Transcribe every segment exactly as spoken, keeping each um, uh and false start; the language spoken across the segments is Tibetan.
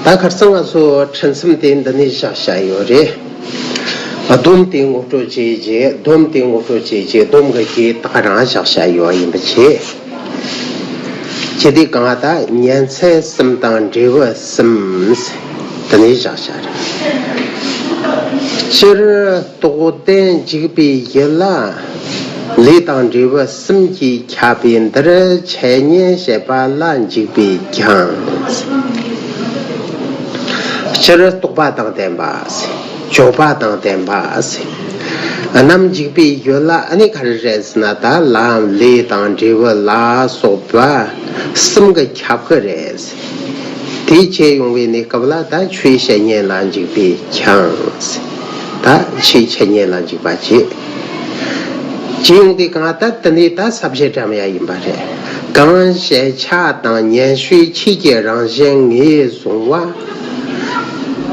ད་ཁར་སང་ང་ཚོ་ཕྲན་ཚེགས་དེ་འདི་ནས་བཞག་བྱས་ཡོད་རེད། སྡོམ་དེ་ངོ་སྤྲོད་བྱས་རྗེས། སྡོམ་དེ་ངོ་སྤྲོད་བྱས་རྗེས་སྡོམ་གྱི་རྒྱན་ད་ག་རང་བཞག་བྱས་ཡོད་ཡིན་པ་བྱས། བྱས་དུས་གང་ལྟར་ཉན་ཚད་གསུམ་དང་འབྲས་བུ་གསུམ་འདི་ནས་བཞག་བྱས་རེད། སྤྱིར་རྟོགས་ལྡན་འཇུག་པའི་ཡུལ་ལ་ལས་དང་འབྲས་བུ་གསུམ་གྱིས་ཁྱབ་པའི་འདིར་འཆད་ཉན་བྱེད་པ་ལ་འཇུག་པས་ཀྱང་། སྤྱིར་རྟོགས་པ་དང་ལྡན་པ། འཇོག་པ་དང་ལྡན་པ། རྣམ་འཇུག་པའི་ཡུལ་ལ་ཨ་ནི་ག་རེ་རེད་ཟེར་ན། ད་ལམ་ལས་དང་འབྲས་བུ་ལ་སོགས་པ་གསུམ་གྱིས་ཁྱབ་ཀྱི་རེད། དེ་བྱས་ཡོང་བའི་གནས་སྐབས་ལ་ད་ཆོས་བཤད་ཉན་ལ་འཇུག་པས་ཀྱང་། ད་ཆོས་འཆད་ཉན་ལ་འཇུག་པ་བྱེད། ཅི་ཡོང་དུས་གང་ལྟར་དེ་ནས་ད་ས་བཅད་བཀྲམ་ཡ་ཡིན་པ་རེད། གང་ཞལ་ཆགས་དང་ཉན་ཤེས་ཆོས་ཀྱི་རང་བཞིན་ངོས་བཟུང་བ།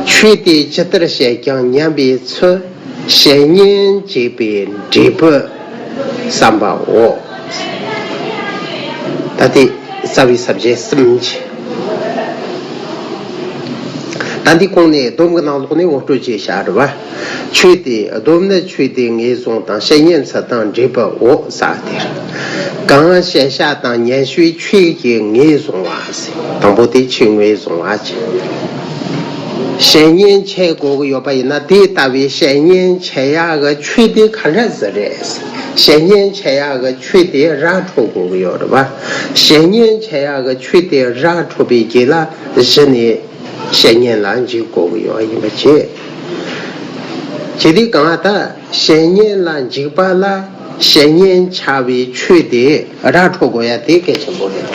ཆོས་དེ་ཇི་ལྟར་བཤད་ཀྱང་ཉན་པའི་ཚུལ། བཤད་ཉན་བྱེད་པའི་འབྲས་བུ་བསམ་པའོ། ད་དེ་རྩ་བའི་ས་བཅད་གསུམ་བྱས། ད་འདི་གོང་ནས་སྡོམ་གྱི་ནང་ལོགས་ནས་ངོ་སྤྲོད་བྱས་བཞག་རེད་བ། ཆོས་དེ། སྡོམ་ནི་ཆོས་དེ་ངོས་བཟུང་དང་། བཤད་ཉན་ཚུལ་དང་འབྲས་བུའོ་ཟེར་དེ་རེད། གང་ཞལ་ཆགས་དང་ཉན་ཤེས་ཆོས་ཀྱི་ངོས་བཟུང་བ་ཟེར། དང་པོ་དེ་ཆོས་ངོས་བཟུང་བ་བྱས། བཤད་ཉན་འཆད་དགོས་ཀྱི་ཡོད་པ་ཡིན་ན། དེ་ལྟ་བུའི་བཤད་ཉན་འཆད་ཡག་གི་ཆོས་དེ་ག་འདྲ་ཟིག་རེད། བཤད་ཉན་འཆད་ཡག་གི་ཆོས་དེ་ར་འཕྲོད་དགོས་ཀྱི་ཡོད་རེད་བ། བཤད་ཉན་འཆད་ཡག་གི་ཆོས་དེ་ར་འཕྲོད་པའི་རྗེས་ལ་གཞི་ནས་བཤད་ཉན་ལ་འཇུག་དགོས་ཀྱི་ཡོད་ཡིན་པ་བྱས། བྱས་དུས་གང་ལྟར་བཤད་ཉན་ལ་འཇུག་པ་ལ་བཤད་ཉན་འཆད་པའི་ཆོས་དེ་ར་འཕྲོད་དགོས་ཡ་དེ་གལ་ཆེན་པོ་རེད།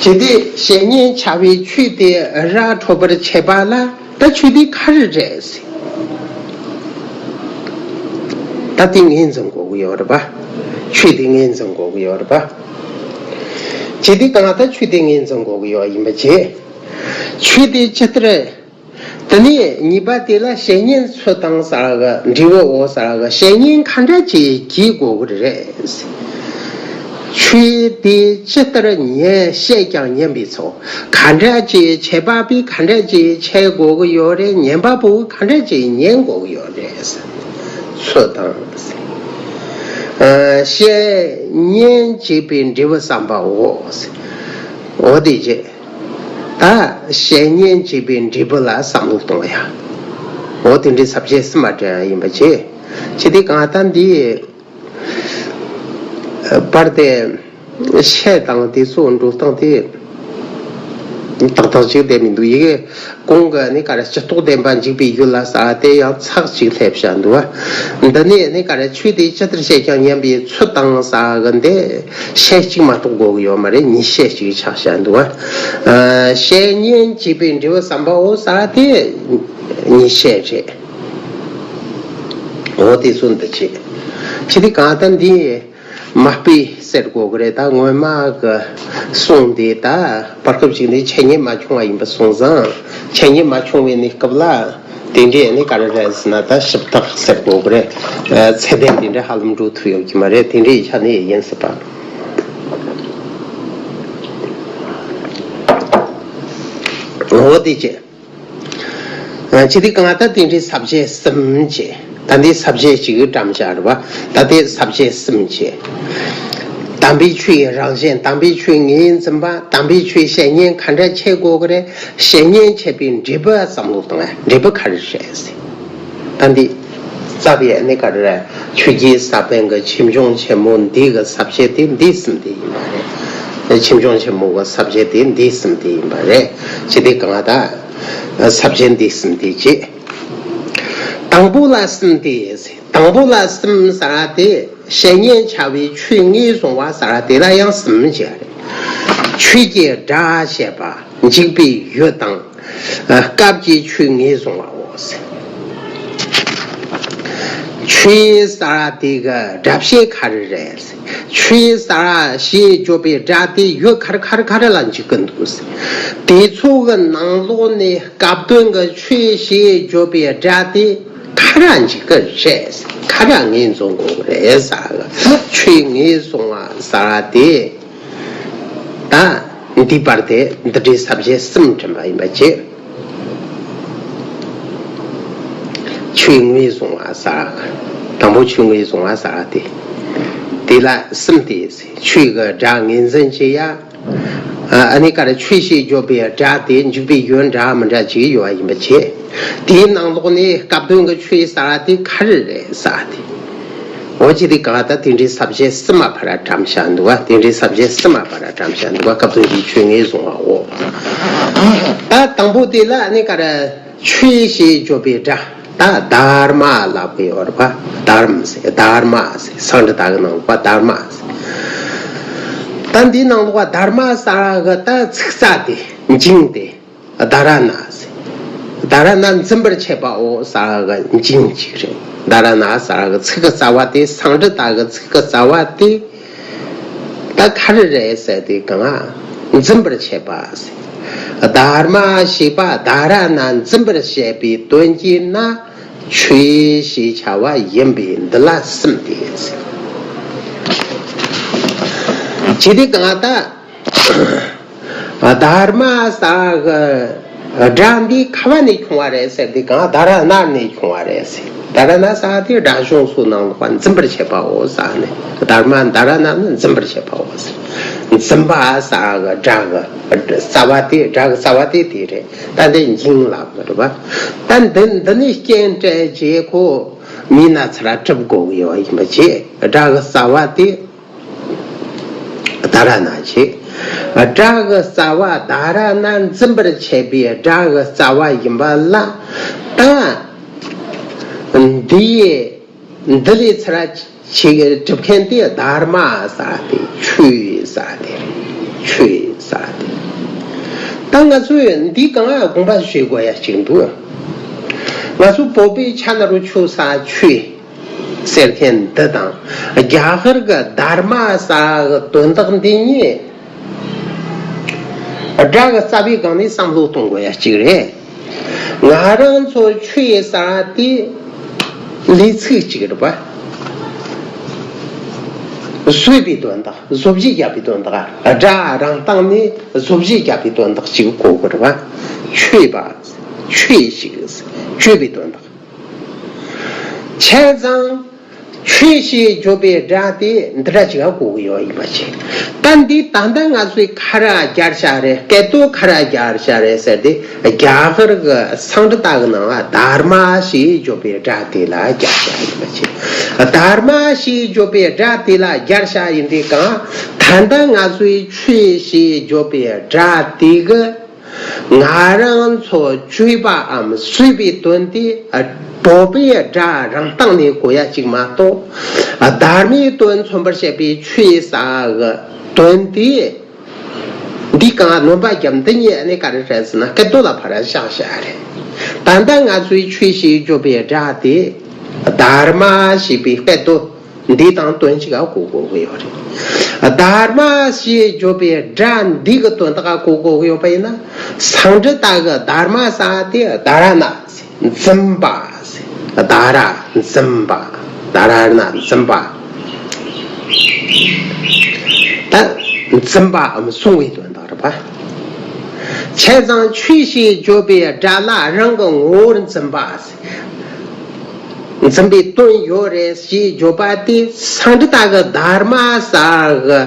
བྱས་ཏེ་བཤད་ཉན་འཆད་པའི་ཆོས་དེ་ར་འཕྲོད་པར་བྱེད་པ་ལ། ད་ཆོས་དེ་ག་རེ་རེད་ཟེར། ད་དེ་ངོས་འཛིན་དགོས་ཀྱི་ཡོད་རེད་པ། ཆོས་དེ་ངོས་འཛིན་དགོས་ཀྱི་ཡོད་རེད་པ། བྱས་ཏེ་གང་ལྟར་ཆོས་དེ་ངོས་འཛིན་དགོས་ཀྱི་ཡོད་ཡིན་པ་བྱས། ཆོས་དེ་ཇི་ལྟར། དེ་ནས་གཉིས་པ་དེ་ལ་བཤད་ཉན་ཚུལ་དང་ཟེར་གི། འབྲས་བུའོ་ཟེར་གི། བཤད་ཉན་ག་འདྲ་ཅིག་བགྱིད་དགོས་ཀྱི་རེད། ཆོས་དེ་ཇི་ལྟར་ཉན། བཤད་ཀྱང་ཉན་པའི་ཚུལ། ག་འདྲ་ཅིག་འཆད་པ་པོས་ག་འདྲ་ཅིག་འཆད་དགོས་ཀྱི་ཡོད་རེད། ཉན་པ་པོས་ག་འདྲ་ཅིག་ཉན་དགོས་ཀྱི་ཡོད་རེད། ཚུལ་དང་། ཨ། བཤད་ཉན་བྱེད་པའི་འབྲས་བུ་བསམ་པའོ། འོ་དེ་བྱས། ད་བཤད་ཉན་བྱེད་པའི་འབྲས་བུ་ལ་བསམ་བློ་གཏོང་ཡ། འོ་དེ་འདྲའི་ས་བཅད་གསུམ་མ་དྲན་ཡ་ཡིན་པ་བྱས། བྱས་ཏེ་གང་ལྟར་འདི་པར་དེ་བཤད་སྟངས་དེ་ཚོ་འགྲོ་སྟངས་དེ་ཏག་ཏག་ཅིག་བསྡད་མི་འདུག་ཡི་གེ་གོང་གི་ནི་ག་རེ་སྤྱི་རྟོགས་ལྡན་པ་འཇུག་པའི་ཡུལ་ལ་ཟེར་དེ་ཡང་ཚེག་ཅིག་སླེབས་བཞག་འདུག་བ། འདི་ནས་ནི་ག་རེ་ཆོས་དེ་ཇི་ལྟར་བཤད་ཀྱང་ཉན་པའི་ཚུལ་དང་ཟེར་གི་འདི་བཤད་གཅིག་མ་གཏོགས་དགོས་ཀྱི་ཡོད་མ་རེད། ཉིས་བཤད་ཅིག་ཆགས་བཞག་འདུག་བ། ཨ། བཤད་ཉན་བྱེད་པའི་འབྲས་བུ་བསམ་པའོ་ཟེར་དེ་ཉིས་བཤད་རེད། འོ་དེ་ཚོ་འདི་བྱེད། བྱེད་དེ་གང་ལྟར་འདི། མ་དཔེ་ཟེར་དགོས་ཀྱི་རེད། ད་སྔོན་མ་གི་གསུང་དེ་ད་བར་སྐབས་ཤིག་ནས་འཆད་ཉན་མ་བྱུང་བ་ཡིན་པ་སོང་ཙང་། འཆད་ཉན་མ་བྱུང་བའི་གནས་སྐབས་ལ་དེ་འདྲའི་ནི་ག་རེ་རེད་ཟེར་ན། ད་ཞིབ་ཐག་ཟེར་དགོས་ཀྱི་རེད། ཚད་ལྡན་དེ་འདྲ་ཧ་ལམ་འགྲོ་ཐུབ་ཡོད་ཀྱི་མ་རེད། དེ་འདྲའི་ཆ་ནས་ཡིན་སྲིད་པ། འོ་དེ་བྱས། ཨ། ཅི་སྟེ་གང་ལྟར་དེ་འདྲའི་ས་བཅད་གསུམ་བྱས། ད་འདི་ས་བཅད་གཅིག་བཀྲམ་བཞག་རེད་བ། ད་དེ་ས་བཅད་གསུམ་བྱས། དམ་པའི་ཆོས་ཀྱི་རང་བཞིན། དམ་པའི་ཆོས་ངོས་འཛིན་པ། དམ་པའི་ཆོས་བཤད་ཉན་ག་འདྲ་བྱེད་དགོས་ཀྱི་རེད། བཤད་ཉན་བྱེད་པའི་འབྲས་བུ་བསམ་བློ་གཏོང་ཡ། འབྲས་བུ་ག་རེ་རེད་ཟེར། ད་འདི་རྩ་བའི་ནི་ག་རེ་རེད། ཆོས་རྒྱལ་ས་པཎ་གྱི་ཆོས་འབྱུང་ཆེན་མོ་འདི་གི་ས་བཅད་དེ་འདི་གསུམ་དེ་ཡིན་པ་རེད། ཆོས་འབྱུང་ཆེན་མོ་གི་ས་བཅད་དེ་འདི་གསུམ་དེ་ཡིན་པ་རེད། ཅི་སྟེ་གང་ལྟར། ས་བཅད་འདི་གསུམ་དེ་བྱས། དང་པོ་ལ་གསུམ་སྟེ། དང་པོ་ལ་གསུམ་ཟེར་བ་དེ་བཤད་ཉན་བྱ་བའི་ཆོས་ངོས་བཟུང་བ་ཟེར་བ་དེ་ལ་ཡང་གསུམ་བྱས་རེད། ཆོས་ཀྱི་སྒྲ་བཤད་པ། འཇུག་པའི་ཡུལ་དང་། སྐབས་ཀྱི་ཆོས་ངོས་བཟུང་བའོ། ཆོས་ཟེར་བ་དེ་གི་སྒྲ་བཤད་ག་རེ་རེད། ཆོས་ཟེར་བ་ཞེས་བརྗོད་པའི་སྒྲ་དེ་ཡུལ་ག་རེ་ག་རེ་ག་རེ་ལ་འཇུག་གི་འདུག་དེ་ཚོ་གི་ནང་ལོགས་ནས་སྐབས་དོན་གྱི་ཆོས་ཞེས་བརྗོད་པའི་སྒྲ་དེ་ག་ ཁ་ར་འཇིག་གི་རེད། ཁ་ར་ངས་འཛོམས་དགོས་རེད་ཟེར་གི། ཆོས་ངས་བཟུང་བ་ཟེར་དེ། ད་འདི་བར་དེ་འདི་འདྲའི་ས་བཅད་གསུམ་འདྲེན་པ་ཡིན་པ་བྱས། ཆོས་ངོས་བཟུང་བ་ཟེར། དང་པོ་ཆོས་ངོས་བཟུང་བ་ཟེར་དེ། དེ་ལ་གསུམ་སྟེ། ཆོས་ཀྱི་སྒྲ་ངོས་འཛིན་བྱེད་ཡ། ཨ་ནི་ཀ་ར་ཆོས་ཞེས་བརྗོད་པའི་སྒྲ་དེ་འཇུག་པའི་ཡུལ་འདྲ་མི་འདྲ་ཅིག་ཡོད་པ་ཡིན་པ་བྱས། དེའི་ནང་ལོགས་ནས་སྐབས་དོན་གྱི་ཆོས་ཟེར་དེ་ག་རེ་རེད་ཟེར་དེ། འོ་ཅི་དེ་གང་ལྟར་དེ་འདྲའི་ས་བཅད་གསུམ་མ་ཕར་འགྲེམས་བཞག་འདུག་བ། དེ་འདྲའི་ས་བཅད་གསུམ་མ་ཕར་འགྲེམས་བཞག་འདུག་བ། སྐབས་དོན་གྱི་ཆོས་ངོས་བཟུང་བའོ། ད་དང་པོ་དེ་ལ་ཨ་ནི་ཀ་ར་ཆོས་ཞེས་བརྗོད་པའི་སྒྲ། ད་དྷརྨ་ལབ་ཀྱི་ཡོད་རེད་པ། དྷརྨ་ཟེར། དྷརྨ་ཟེར། སངས་རྒྱས་བཏགས་ཀྱི་ནང་པ་དྷརྨ་ཟེར། ད་འདིའི་ནང་ལོགས་པ་དྷརྨ་ཟེར་གི་ད་ཚིག་རྩ་དེ་འཇིང་དེ། དྷ་ར་ཎ་ཟེར། དྷ་ར་ཎ་འཛིན་པར་བྱེད་པའོ་ཟེར་གི་འཇིང་གཅིག་རེད། དྷ་ར་ཎ་ཟེར་གི་ཚིག་གི་རྩ་བ་དེ། སངས་རྒྱས་བཏགས་གི་ཚིག་གི་རྩ་བ་དེ། ད་ག་རེ་རེད་ཟེར་དུས་གང་། འཛིན་པར་བྱེད་པ་ཟེར། དྷརྨ་ཞེས་པ་དྷ་ར་ཎ་འཛིན་པར་བྱེད་པའི་དོན་གྱིས་ན་ཆོས་ཞེས་བྱ་བ་ཡིན་པས་འདི་ལ་གསུམ་སྟེ་ཟེར། ཇི་སྟེ་གང་ལྟར། དྷརྨ་ཟེར་གི་སྒྲ་འདི་ག་བ་ནས་བྱུང་བ་རེད་ཟེར་དུས་གང་། དྷ་ར་ཎ་ནས་བྱུང་བ་རེད་ཟེར། དྷ་ར་ཎ་ཟེར་དེ་སྒྲ་གཞུང་སོགས་ནང་ལོགས་པ་འཛིན་པར་བྱེད་པའོ་ཟེར་ནས། དྷརྨ་དྷ་ར་ཎ་ནི་འཛིན་པར་བྱེད་པའོ་ཟེར། འཛིན་པ་ཟེར་གི་སྒྲ་གི་རྩ་བ་དེ། སྒྲ་གི་རྩ་བ་དེ་དེ་རེད། ད་འདི་འཇིང་ལབ་ཀྱི་རེད་པ། ད་འདི་འདི་ནས་རྐྱེན་སྤྲད་རྗེས་ཁོ་མིའི་ན་ཚ་ར་གྲུབ་དགོས་ཀྱི་ཡོད་ཡིན་པ་བྱས། སྒྲ་གི་རྩ་བ་དེ། དྷ་ར་ཎ་བྱས། སྒྲ་གི་རྩ་བ་དྷ་ར་ཎ་འཛིན་པར་བྱེད་པའི་སྒྲ་གི་རྩ་བ་ཡིན་པ་ལ། ད་འདི་ཡི་འདི་ལས་ཚུར་ཆེ་གྲུབ་མཁན་དེ་དྷརྨ་ཟེར་དེ། ཆོས་ཟེར་དེ། ཆོས་ཟེར་དེ། ད་ང་ཚོས་འདི་གང་དགོངས་པ་བཞེས་དགོས་ཡ་ཅིག་འདུག། ང་ཚོ་བོད་པའི་ཆ་ནས་རུ་ཆོས་ཟེར་ཆོས་ཟེར་མཁན་འདི་དང་། རྒྱ་གར་གྱི་དྷརྨ་ཟེར་གི་དོན་དག་འདི་གཉིས་སྒྲ་གི་རྩ་བའི་སྒང་ནས་བསམ་བློ་གཏོང་དགོས་ཡ་གཅིག་རེད། ང་རང་ཚོ་ཆོས་ཟེར་དེ་ལས་ཚིག་གཅིག་རེད་པ། བཟོས་པའི་དོན་དག། བཟོ་བྱེད་བརྒྱབ་པའི་དོན་དག། སྒྲ་རང་སྟེང་ནས་བཟོ་བྱེད་བརྒྱབ་པའི་དོན་དག་ཅིག་གོ་དགོས་རེད་པ། ཆོས་པ། ཆོས་ཤིག་བརྗོད་པའི་དོན་དག། བྱས་ཙང་། ཆོས་ཞེས་བརྗོད་པའི་སྒྲ་དེ་འདི་འདྲ་ཅིག་ག་གོ་གི་ཡོད་ཡིན་པ་བྱས། ད་འདི་ད་ལྟ་ང་ཚོས་ག་རེ་སྦྱར་བཞག་རེད། སྐད་དོད་ག་རེ་སྦྱར་བཞག་རེད་ཟེར་ཏེ། རྒྱ་གར་གྱི་སངས་རྒྱས་བཏགས་ཀྱི་ནང་ལ་དྷརྨ་ཞེས་བརྗོད་པའི་སྒྲ་དེ་ལ་སྦྱར་བཞག་ཡིན་པ་བྱས། དྷརྨ་ཞེས་བརྗོད་པའི་སྒྲ་དེ་ལ་སྦྱར་བཞག་ཡིན་དུས་གང་། ད་ལྟ་ང་ཚོས་ཆོས་ཞེས་བརྗོད་པའི་སྒྲ་དེ་གི་ང་རང་ཚོ་བརྗོད་པའམ་བཟོས་པའི་དོན་དེ་བོད་པའི་སྒྲ་རང་སྟེང་ནས་གོ་ཡ་གཅིག་མ་གཏོགས། དྷརྨའི་དོན་མཚོན་པར་བྱེད་པའི་ཆོས་ཟེར་གི་དོན་དེ། འདི་གང་སྣོན་པ་བརྒྱབ། འདི་གཉིས་ནི་ག་རེ་རེད་ཟེར་ན། སྐད་དོད་ལ་ཕར་བཞག་བཞག་རེད། ད་ལྟ་ང་ཚོའི་ཆོས་ཞེས་བརྗོད་པའི་སྒྲ་དེ་དྷརྨ་ཞེས་པའི་སྐད་དོད་འདི་དང་དོན་གཅིག་ག་གོ་དགོས་ཀྱི་ཡོད་རེད། དྷརྨ་ཞེས་བརྗོད་པའི་སྒྲ་འདི་གི་དོན་དག་ག་གོ་དགོས་ཀྱི་ཡོད་པ་ཡིན་ན། སངས་རྒྱས་བཏགས་གི་དྷརྨ་ཟེར་དེ་དྷ་ར་ཎ་ཟེར། འཛིན་པ་ཟེར། དྷ་ར། འཛིན་པ། དྷ་ར་ཎ་འཛིན་པ། ད་འཛིན་པའམ་བཟུང་བའི་དོན་དག་རེད་པ། བྱས་ཙང་ཆོས་ཞེས་བརྗོད་པའི་སྒྲ་ལ་རང་གི་ངོ་བོར་འཛིན་པ་ཟེར། འཛིན་པའི་དོན་ཡོད་རེད་ཞེས་བརྗོད་པ་དེ། སངས་རྒྱས་བཏགས་གི་དྷརྨ་ཟེར་གི་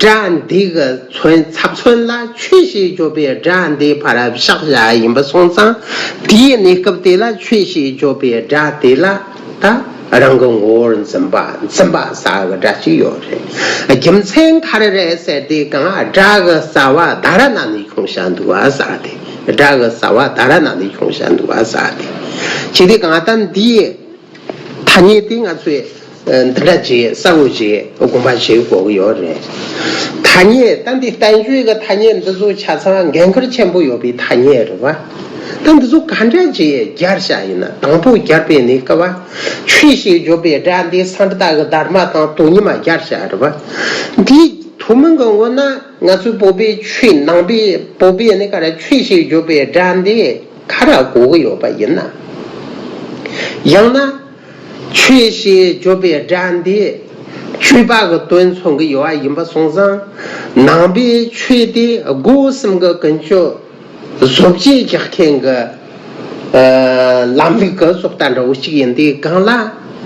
སྒྲ་འདི་གི་ཚུན་ཚབ་ཚུན་ལ་ཆོས་ཞེས་བརྗོད་པའི་སྒྲ་འདི་ཕར་བཞག་བཞག་ཡིན་པ་སོང་ཙང་། དེའི་གནས་སྐབས་དེ་ལ་ཆོས་ཞེས་བརྗོད་པའི་སྒྲ་དེ་ལ་ད་རང་གི་ངོ་བོར་འཛིན་པ། འཛིན་པ་ཟེར་གི་སྒྲ་ཅིག་ཡོད་རེད། རྒྱུ་མཚན་ག་རེ་རེད་ཟེར་དུས་གང་། སྒྲ་གི་རྩ་བ་དྷ་ར་ཎ་ནས་བྱུང་བཞག་འདུག་པ་ཟེར་ཏེ། སྒྲ་གི་རྩ་བ་དྷ་ར་ཎ་ནས་བྱུང་བཞག་འདུག་པ་ཟེར་ཏེ། བྱས་ཏེ་གང་ལྟར་འདིའི་ཐ་སྙད་དེ་ང་ཚོས་འདི་འདྲ་བྱས། གསལ་བོ་བྱས་དགོངས་པ་བཞེས་དགོས་ཀྱི་ཡོད་རེད། ཐ་སྙད་ད་འདི་བསྟན་བཅོས་ཀྱི་ཐ་སྙད་འདི་ཚོ་ཆ་ཚང་འགན་ཁུར་ཆེན་པོ་ཡོད་པའི་ཐ་སྙད་རེད་པ། ད་འདི་ཚོ་ག་འདྲ་བྱས་སྦྱར་བཞག་ཡིན་ན། དང་པོ་སྦྱར་པའི་གནས་སྐབས་ཆོས་ཞེས་བརྗོད་པའི་སྒྲ་འདི་སངས་རྒྱས་བཏགས་གི་དྷརྨ་དང་དོན་གཉིས་མ་སྦྱར་བཞག་རེད་པ། འདི་ཐུན་མིན་གྱི་ངོས་ན་ང་ཚོའི་བོད་པའི་ཆོས། ནང་པའི་བོད་པའི་ནི་ག་རེ། ཆོས་ཞེས་བརྗོད་པའི་སྒྲ་འདི་ག་རེ་གོ་གི་ཡོད་པ་ཡིན་ན། ཡང་ན་ཆོས་ཞེས་བརྗོད་པའི་སྒྲ་འདི་སྤྱོད་པ་གི་དོན་མཚོན་གི་ཡོད་པ་ཡིན་པ་སོང་ཙང་། ནང་པའི་ཆོས་དེ་སྒོ་གསུམ་གི་ཀུན་སྤྱོད་བཟོ་བཅོས་རྒྱག་མཁན་གི་ཨ་ལམ་ལུགས་ཀྱི་བཟོ་ལྟ་འདྲ་བོ་ཞིག་ཡིན་དུས་སྒང་ལ།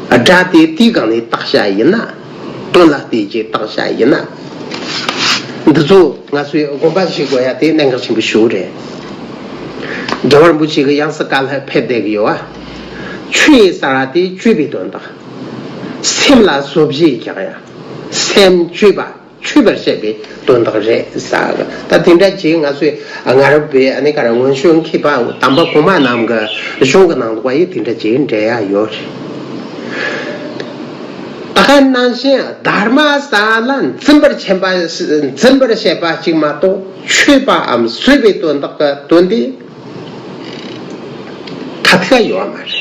སྒྲ་དེ་དེའི་སྒང་ནས་བཏགས་བྱ་ཡིན་ན། དོན་ལ་བརྟེན་བྱས་བཏགས་བྱ་ཡིན་ན། འདི་ཚོ་ང་ཚོས་དགོངས་པ་བཞེས་དགོས་ཡ་དེ་གནད་འགག་ཆེན་པོ་ཞིག་རེད། རྒྱལ་བ་རིན་པོ་ཆེ་གི་ཡང་སྲིད་བཀའ་ལ་ཕེབས་བསྡད་ཀྱི་ཡོད་པ། ཆོས་ཟེར་བ་དེ་སྤྱོད་པའི་དོན་དག། སེམས་ལ་བཟོ་བཅོས་རྒྱག་ཡ། སེམས་སྤྱོད་པ། འཆོས་པར་བྱེད་པའི་དོན་དག་རེད་ཟེར་གི། ད་དེ་འདྲ་ཅིག་ང་ཚོས་སྔ་རབས་པའི་ཨ་ནི་ག་རེ་སྔོན་བྱོན་མཁས་པ་དམ་པ་གོང་མ་རྣམས་ཀྱི་གཞུང་གི་ནང་དུ་བ་ཡི་དེ་འདྲ་ཅིག་འགྲེལ་ཡ་ཡོད་རེད། ད་ག་ནང་བཞིན་དྷརྨ་ཟེར་ལ་འཛིན་པར་བྱེད་པ། འཛིན་པར་བྱེད་པ་ཅིག་མ་གཏོགས་འཆོས་པའམ་བཟོད་པའི་དོན་དག་གི་དོན་དེ་ཐ་ཐིག་ཡོད་མ་རེད།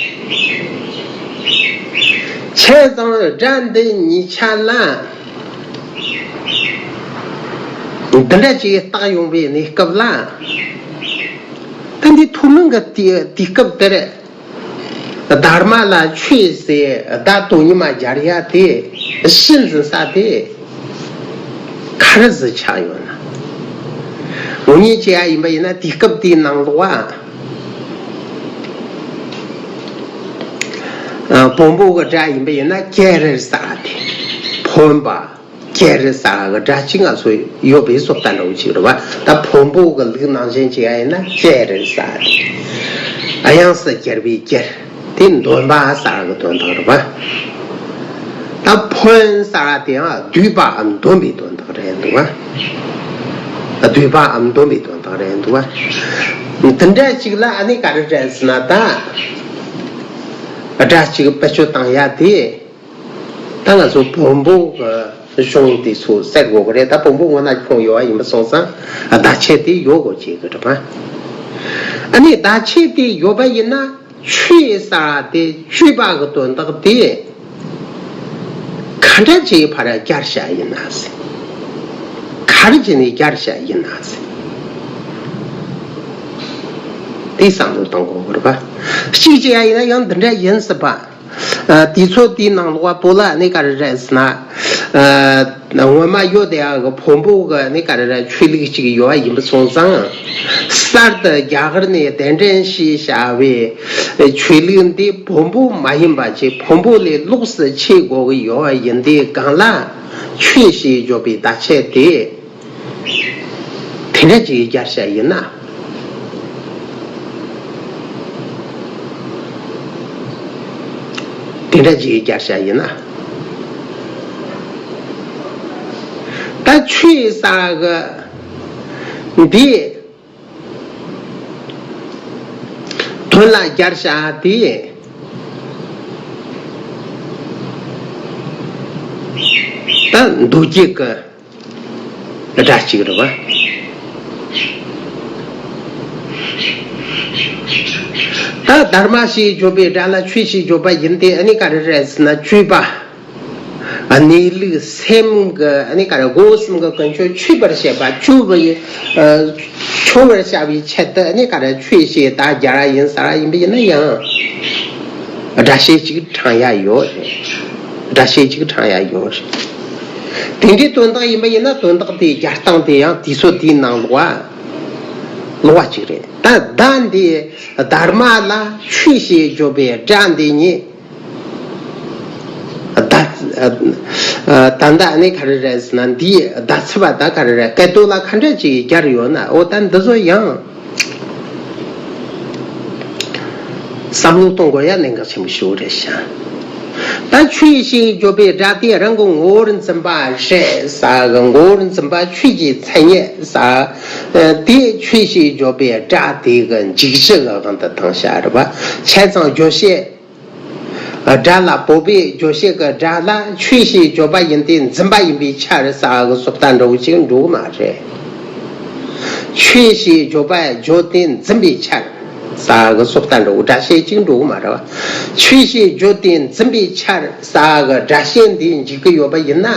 བྱས་ཙང་སྒྲ་འདི་གཉིས་ཆ་ལ་འདི་འདྲ་ཅིག་བཏགས་ཡོང་བའི་གནས་སྐབས་ལ། ད་འདི་ཐུན་མིན་གྱི་དུས་དུས་སྐབས་དེར་དྷརྨ་ལ་ཆོས་ཟེར་བརྡ་དོ་མཉམ་སྦྱར་ཡ་དེ་གཞི་འཛིན་ས་དེ། ག་རེ་ཟིག་ཆགས་ཡོད་ན། འུ་གཉིས་བྱས་ཡ་ཡིན་པ་ཡིན་ན་དུས་སྐབས་དེའི་ནང་ལོགས་ཨ། བོན་པོ་གི་སྒྲ་ཡིན་པ་ཡིན་ན་ཀྱེ་རེ་ཟེར་བ་དེ། བོན་པ། ཀྱེ་རེ་ཟེར་བ་གི་སྒྲ་གཅིག་ང་ཚོ་ཡོད་པའི་བཟོ་ལྟ་འདྲ་བོ་ཅིག་རེད་པ། ད་བོན་པོ་གི་ལུགས་ནང་བཞིན་བྱས་ཡ་ཡིན་ན་ཀྱེ་རེ་ཟེར་བ་དེ། དབྱངས་སུ་གྱེར་བའི་གྱེར། དེ་འདོན་པ་ཟེར་བ་གི་དོན་དག་རེད་པ། ད་ཕོན་ཟེར་བ་དེ་ཡང་བསྡུས་པའམ་འདོན་པའི་དོན་དག་རེད་འདུག་པ། བསྡུས་པའམ་འདོན་པའི་དོན་དག་རེད་འདུག་པ། དེ་འདྲ་ཅིག་ལ་ཨ་ནི་ག་རེ་རེད་ཟེར་ན། ད་སྒྲ་གཅིག་བེད་སྤྱོད་བཏང་ཡ་དེ། ད་ང་ཚོ་བོན་པོ་གི་གཞུང་དེ་ཚོ་གསལ་དགོས་གི་རེད། ད་བོན་པོ་སྔོན་ན་ཁྱོན་ཡོད་པ་ཡིན་པ་སོང་ཙང་བརྡ་ཆད་དེ་ཡོད་དགོས་ཀྱི་རེད་པ། ཨ་ནི་བརྡ་ཆད་དེ་ཡོད་པ་ཡིན་ན། ཆོས་ཟེར་བ་དེ་སྤྱོད་པ་གི་དོན་དག་དེ་ག་འདྲ་ཅིག་ཕར་སྦྱར་བྱ་ཡིན་ན་ཟེར། ག་རེ་བྱས་ནས་སྦྱར་བྱ་ཡིན་ན་ཟེར། དེ་བསམ་བློ་གཏོང་དགོས་རེད་པ། གཅིག་བྱས་ཡ་ཡིན་ན་ཡང་འདི་འདྲ་ཡིན་སྲིད་པ། ཨ། དུས་ཚོད་དེའི་ནང་ལོགས་པ་བོད་ལ་ནི་ག་རེ་རེད་ཟེར་ན། ཨ། སྔོན་མ་ཡོད་དེ་ཡ་གི་བོན་པོ་གི་ནི་ག་རེ་རེད། ཆོས་ལུགས་ཅིག་ཡོད་པ་ཡིན་པ་སོང་ཙང་། གསར་དུ་རྒྱ་གར་ནས་གདན་འདྲེན་ཞེས་བྱ་བའི་ཆོས་ལུགས་འདི་བོན་པོ་མ་ཡིན་པ་ཅིག་བོན་པོ་ལས་ལོགས་སུ་ཕྱེ་དགོས་ཀྱི་ཡོད་པ་ཡིན་དུས་སྒང་ལ། ཆོས་ཞེས་བརྗོད་པའི་བརྡ་ཆད་དེ། དེ་འདྲ་ཅིག་སྦྱར་བྱ་ཡིན་ན། དེ་འདྲ་ཅིག་སྦྱར་བྱ་ཡིན་ན། ད་ཆོས་ཟེར་གི་འདི་དོན་ལ་སྦྱར་བྱ་དེ། ད་མདོ་རྒྱུད་ཀྱི་སྒྲ་གཅིག་རེད་པ། ད་དྷརྨ་ཞེས་བརྗོད་པའི་སྒྲ་ལ་ཆོས་ཞེས་བརྗོད་པ་ཡིན་ཏེ། ཨ་ནི་ག་རེ་རེད་ཟེར་ན། སྤྱོད་པ། གནས་ལུགས་སེམས་ཀྱི་ཨ་ནི་ག་རེ། སྒོ་གསུམ་གྱི་ཀུན་སྤྱོད་འཆོས་པར་བྱེད་པ། སྤྱོད་པའི་ཨ་འཆོ་བར་བྱ་བའི་ཆེད་དུ་ཨ་ནི་ག་རེ། ཆོས་ཞེས་ད་སྦྱར་བ་ཡིན་ཟེར་བ་ཡིན་པ་ཡིན་ན་ཡང་། སྒྲ་བཤད་ཅིག་དྲངས་ཡ་ཡོད་རེད། སྒྲ་བཤད་ཅིག་དྲངས་ཡ་ཡོད་རེད། དེ་འདྲའི་དོན་དག་ཡིན་པ་ཡིན་ན། དོན་དག་དེའི་སྦྱར་སྟངས་དེ་ཡང་དུས་ཚོད་དེའི་ནང་ལོགས་པ་ལོགས་པ་ཅིག་རེད། ད་ད་འདི་དྷརྨ་ལ་ཆོས་ཞེས་བརྗོད་པའི་སྒྲ་འདི་ཉིད། ད་ད་ལྟ་ནི་ག་རེ་རེད་ཟེར་ན། འདིའི་བརྡ་ཚིག་པ་ད་ག་རེ་རེད། སྐད་དོད་ལ་ག་འདྲ་ཅིག་སྦྱར་ཡོད་ན། འོ་ད་འདི་ཚོ་ཡང་བསམ་བློ་གཏོང་དགོས་ཡ་གནད་འགག་ཆེན་པོ་ཞིག་རེད་ཤག། ད་ཆོས་ཞེས་བརྗོད་པའི་སྒྲ་དེ་རང་གི་ངོ་བོར་འཛིན་པ་རེད་ཟེར་གི། ངོ་བོར་འཛིན་པ་ཆོས་ཀྱི་མཚན་ཉིད་ཟེར། དེ་ཆོས་ཞེས་བརྗོད་པའི་སྒྲ་དེ་གི་འཇུག་གཞི་གི་དབང་དུ་བཏང་བཞག་རེད་པ། བྱས་ཙང་རྒྱུ་བཤད། སྒྲ་ལ་བོད་པའི་རྒྱུ་བཤད་ཀྱི་སྒྲ་ལ་ཆོས་ཞེས་བརྗོད་པ་ཡིན་ཏེ། འཛིན་པ་ཡིན་པའི་ཕྱིར་ཟེར་གི་བཟོ་ལྟ་འདྲ་བོ་ཅིག་འགྲོ་གི་མ་རེད། ཆོས་ཞེས་བརྗོད་པ་བརྗོད་དེ་འཛིན་པའི་ཕྱིར་ཟེར་གི་བཟོ་ལྟ་འདྲ་བོ། སྒྲ་བཤད་ཅིག་འགྲོ་གི་མ་རེད་པ། ཆོས་ཞེས་བརྗོད་དེ་འཛིན་པའི་ཕྱིར་ཟེར་གི་སྒྲ་བཤད་འདི་འཇུག་གི་ཡོད་པ་ཡིན་ན།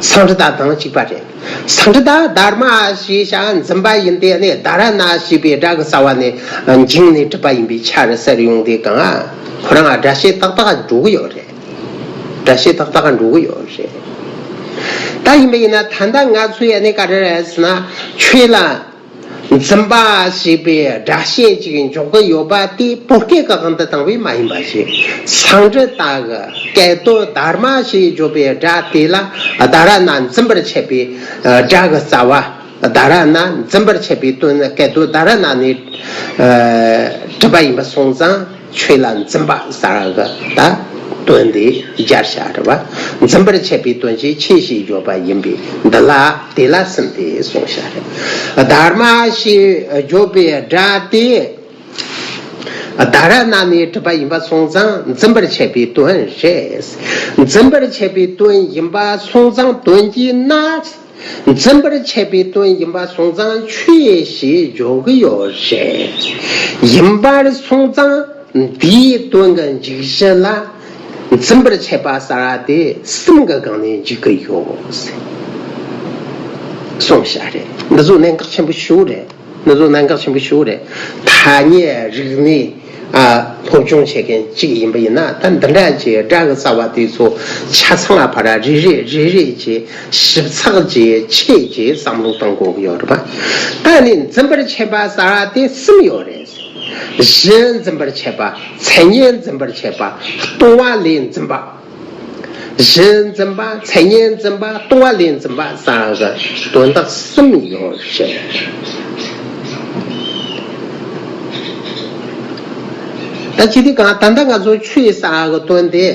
སཾ་སྐྲྀ་ཏ་དང་གཅིག་པ་རེད། སཾ་སྐྲྀ་ཏ་དྷརྨ་ཞེས་བྱ་འཛིན་པ་ཡིན་ཏེ་ནི་དྷ་ར་ཎ་ཞེས་པའི་སྒྲ་གི་རྩ་བ་ནས་འགྱིང་ནས་གྲུབ་པ་ཡིན་པའི་ཕྱིར་ཟེར་ཡོང་དུས་གང་ཁོ་རང་སྒྲ་བཤད་ཏག་ཏག་འགྲོ་གི་ཡོད་རེད། སྒྲ་བཤད་ཏག་ཏག་འགྲོ་གི་ཡོད་རེད། ད་ཡིན་པ་ཡིན་ན་ད་ལྟ་ང་ཚོས་ཡ་ནི་ག་རེ་རེད་ཟེར་ན། ཆོས་ལ་འཛིན་པ་ཞེས་པའི་སྒྲ་བཤད་ཅིག་འཇོག་གི་ཡོད་པ་དེ་བོད་སྐད་ཀྱི་དབང་དུ་བཏང་བས་མ་ཡིན་པ་ཞིག་སཾ་སྐྲྀ་ཏ་གི་སྐད་དོད་དྷརྨ་ཞེས་བརྗོད་པའི་སྒྲ་དེ་ལ་དྷ་ར་ཎ་འཛིན་པར་བྱེད་པའི་སྒྲ་གི་རྩ་བ། དྷ་ར་ཎ་འཛིན་པར་བྱེད་པའི་དོན་ནི་སྐད་དོད་དྷ་ར་ཎ་ནས་གྲུབ་པ་ཡིན་པ་སོང་ཙང་། ཆོས་ལ་འཛིན་པ་ཟེར་གི་ད་དོན་དེ་སྦྱར་བྱ་རེད་བ། འཛིན་པར་བྱེད་པའི་དོན་གྱི་ཆོས་ཞེས་བརྗོད་པ་ཡིན་པས་འདི་ལ་དེ་ལ་ཟིན་ཏེ་གསུངས་བྱ་རེད། དྷརྨ་ཞེས་བརྗོད་པའི་སྒྲ་དེ་དྷ་ར་ཎ་ནས་གྲུབ་པ་ཡིན་པ་སོང་ཙང་འཛིན་པར་བྱེད་པའི་དོན་རེད། འཛིན་པར་བྱེད་པའི་དོན་ཡིན་པ་སོང་ཙང་དོན་གྱིས་ན། འཛིན་པར་བྱེད་པའི་དོན་ཡིན་པ་སོང་ཙང་ཆོས་ཞེས་བརྗོད་ཀྱི་ཡོད་རེད། ཡིན་པར་སོང་ཙང་འདིའི་དོན་གྱི་འཇུག་གཞི་ལ་འཛིན་པར་བྱེད་པ་ཟེར་བ་དེ་གསུམ་གྱི་སྒང་ནས་འཇུག་གི་ཡོད་གསུངས་བཞག་རེད། འདི་ཚོ་གནད་འགག་ཆེན་པོ་ཞིག་རེད། འདི་ཚོ་གནད་འགག་ཆེན་པོ་ཞིག་རེད། ཐ་སྙད་རིག་གནས། ཨ། སློབ་སྦྱོང་བྱེད་མཁན་གཅིག་ཡིན་པ་ཡིན་ན། ད་འདི་འདྲ་ཅིག་སྒྲ་གི་རྩ་བ་དེ་ཚོ་ཆ་ཚང་ལ་ཕར་རེ་རེ་རེ་རེ་ཅིག་ཞིབ་ཚགས་ཅིག་ཆེད་ཅིག་བསམ་བློ་གཏོང་དགོས་ཀྱི་ཡོད་རེད་པ། ད་ནི་འཛིན་པར་བྱེད་པ་ཟེར་བ་དེ་གསུམ་ཡོད་རེད། གཞི་འཛིན་པར་བྱེད་པ། མཚན་ཉིད་འཛིན་པར་བྱེད་པ། སྟོང་པ་ལས་འཛིན་པ། གཞི་འཛིན་པ། མཚན་ཉིད་འཛིན་པ། སྟོང་པ་ལས་འཛིན་པ་ཟེར་གི་དོན་དག་གསུམ་ཡོད་རེད། ད་ཅི་སྟེ་གང་ད་ལྟ་ང་ཚོ་ཆོས་ཟེར་གི་དོན་དེ་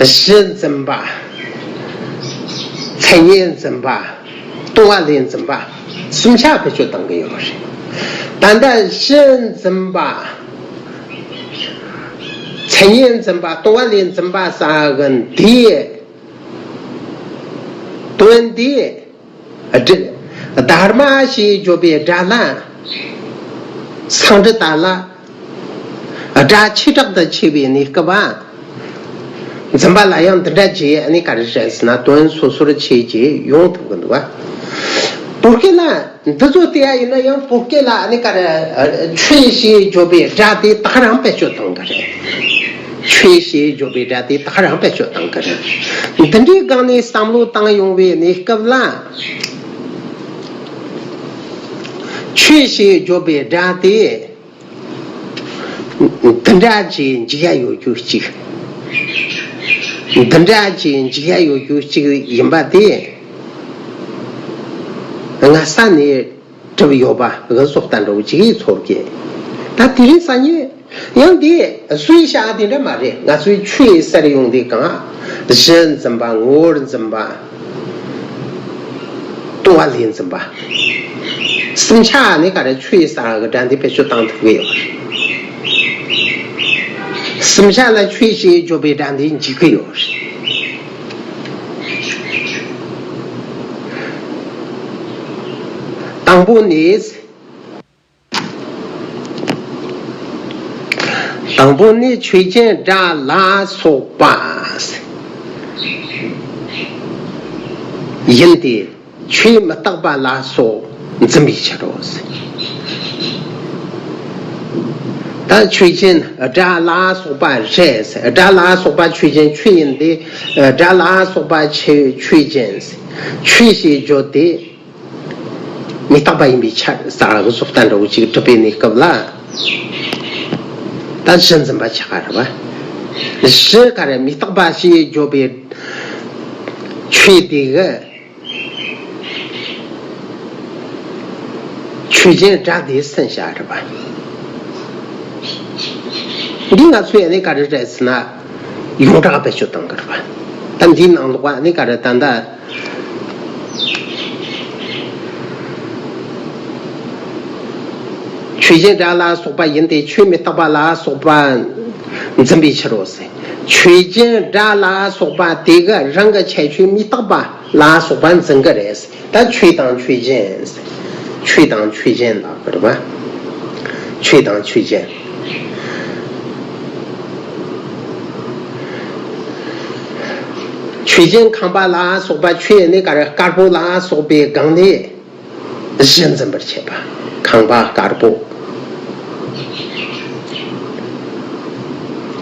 གཞི་འཛིན་པ། མཚན་ཉིད་འཛིན་པ། སྟོང་པ་ལས་འཛིན་པ། གསུམ་ཆ་བེད་སྤྱོད་གཏང་གི་ཡོད་རེད། ད་ལྟ་གཞི་འཛིན་པ། མཚན་ཉིད་འཛིན་པ། སྟོང་པ་ལས་འཛིན་པ་ཟེར་གི་འདིའི་དོན་འདི་སྒྲ་དྷརྨ་ཞེས་བརྗོད་པའི་སྒྲ་ལ་སཾ་སྐྲྀ་ཏ་ལ་སྒྲ་ཆེ་དྲག་ཏུ་ཕྱེ་བའི་གནས་སྐབས། འཛིན་པ་ལ་ཡང་འདི་འདྲ་ཅིག་ནི་ག་རེ་རེད་ཟེར་ན། དོན་སོ་སོར་ཕྱེ་ཅིག་ཡོང་ཐུབ་ཀྱི་འདུག་བ། བོད་སྐད་ལ་འདི་ཚོ་བལྟས་ཡ་ཡིན་ན་ཡང་བོད་སྐད་ལ་ནི་ག་རེ་ཆོས་ཞེས་བརྗོད་པའི་སྒྲ་དེ་ད་ག་རང་བེད་སྤྱོད་གཏོང་གི་རེད། ཆོས་ཞེས་བརྗོད་པའི་སྒྲ་དེ་ད་ག་རང་བེད་སྤྱོད་གཏོང་གི་རེད། འདི་འདྲའི་སྒང་ནས་བསམ་བློ་བཏང་ཡོང་བའི་གནས་སྐབས་ལ། ཆོས་ཞེས་བརྗོད་པའི་སྒྲ་དེ། འདི་འདྲ་ཅིག་འཇིག་ཡ་ཡོད་རྒྱུ་གཅིག་འདི་འདྲ་ཅིག་འཇིག་ཡ་ཡོད་རྒྱུ་གཅིག་ཡིན་པ་དེ། སྔ་ས་ནས་གྲུབ་ཡོད་པ་གི་བཟོ་ལྟ་འདྲ་བོ་ཅིག་ཚོར་གི། ད་དེ་རིང་སང་ཉིན་ཡང་དེ་སུའི་བྱ་དེ་འདྲ་མ་རེད། ང་ཚོའི་ཆོས་ཟེར་ཡོང་དུས་གང་། གཞི་འཛིན་པ། ངོ་བོར་འཛིན་པ། སྟོང་པ་ལས་འཛིན་པ། གསུམ་ཆ་ནི་ག་རེ་ཆོས་ཟེར་གི་སྒྲ་འདི་བེད་སྤྱོད་བཏང་ཐུབ་ཀྱི་ཡོད་རེད། གསུམ་ཆ་ལ་ཆོས་ཞེས་བརྗོད་པའི་སྒྲ་འདི་འཇིག་གི་ཡོད་རེད། དང་པོ་ནི། དང་པོ་ནི་ཆོས་ཅན་སྒྲ་ལ་སོགས་པ་ཡིན་ཏེ། ཆོས་མི་རྟག་པ་ལ་སོགས་འཛིན་པའི་ཕྱིར་རོ། ད་ཆོས་ཅན་སྒྲ་ལ་སོགས་པ་རེད། སྒྲ་ལ་སོགས་པ་ཆོས་ཅན་ཆོས་ཡིན་ཏེ། སྒྲ་ལ་སོགས་པ་ཆོས་ཆོས་ཅན། ཆོས་ཞེས་བརྗོད་དེ། མི་རྟག་པ་ཡིན་པའི་ཕྱིར་ཟེར་གི་བཟོ་ལྟ་འདྲ་བོ་ཅིག་གྲུབ་པའི་གནས་སྐབས་ལ། ད་གཞི་འཛིན་པ་ཆགས་པ་རེད་པ། གཞི་ག་རེ་མི་རྟག་པ་ཞེས་བརྗོད་པའི་ཆོས་དེ་གི་ཆོས་ཅན་སྒྲ་དེ་ཟིན་བྱ་རེད་པ། འདི་ང་ཚོས་ནི་ག་རེ་རེད་ཟེར་ན། ཡོངས་གྲགས་བེད་སྤྱོད་གཏང་གི་རེད་པ། ད་འདིའི་ནང་ལོགས་པ་ནི་ག་རེ་ད་ལྟ། ཆོས་ཅན་སྒྲ་ལ་སོགས་པ་ཡིན་ཏེ། ཆོས་མི་རྟག་པ་ལ་སོགས་པ་འཛིན་པའི་ཕྱིར་རོ་ཟེར། ཆོས་ཅན་སྒྲ་ལ་སོགས་པ་དེ་གི་རང་གི་ཁྱད་ཆོས་མི་རྟག་པ་ལ་སོགས་པ་འཛིན་གི་རེད། ད་ཆོས་དང་ཆོས་ཅན། ཆོས་དང་ཆོས་ཅན་ལ་བར་བ། ཆོས་དང་ཆོས་ཅན། ཆོས་ཅན། ཁང་པ་ལ་སོགས་པ། ཆོས་ནི་ག་རེ། དཀར་པོ་ལ་སོགས་པའི་སྒང་ནས་གཞི་འཛིན་པར་བྱེད་པ། ཁང་པ་དཀར་པོ།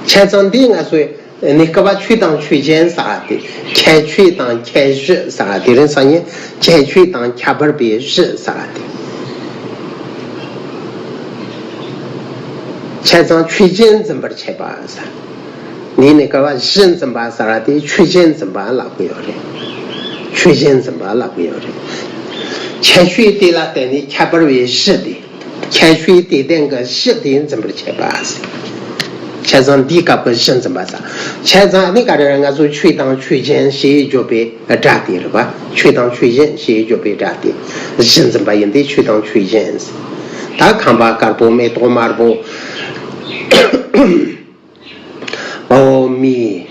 བྱས་ཙང་འདི་ང་ཚོས་གནས་སྐབས་ཆོས་དང་ཆོས་ཅན་ཟེར་བ་དེ། ཁྱད་ཆོས་དང་ཁྱད་གཞི་ཟེར་བ་དེ་རིང་སང་ཉིན་ཁྱད་ཆོས་དང་ཁྱད་པར་པའི་གཞི་ཟེར་བ་དེ། བྱས་ཙང་ཆོས་ཅན་འཛིན་པར་བྱེད་པ་ཟེར། འདིའི་གནས་སྐབས་གཞི་འཛིན་པ་ཟེར་བ་དེ་ཆོས་ཅན་འཛིན་པ་ལབ་ཀྱི་ཡོད་རེད། ཆོས་ཅན་འཛིན་པ་ལབ་ཀྱི་ཡོད་རེད། ཁྱད་ཆོས་དེ་ལ་བརྟེན་ནས་ཁྱད་པར་བའི་གཞི་དེ། ཁྱད་ཆོས་དེ་ལྡན་གྱི་གཞི་དེ་འཛིན་པར་བྱེད་པ། བྱས་ཙང་འདིའི་སྐབས་ཀྱི་གཞི་འཛིན་པ་ཟེར། བྱས་ཙང་ནི་ག་རེ་རེད། ང་ཚོ་ཆོས་དང་ཆོས་ཅན་ཞེས་བརྗོད་པའི་སྒྲ་དེ་རེད་པ། ཆོས་དང་ཆོས་ཅན་ཞེས་བརྗོད་པའི་སྒྲ་དེ་གཞི་འཛིན་པ་ཡིན་ཏེ། ཆོས་དང་ཆོས་ཅན་ཟེར། ད་ཁང་པ་དཀར་པོ། མེ་ཏོག་དམར་པོ། འོ། མི།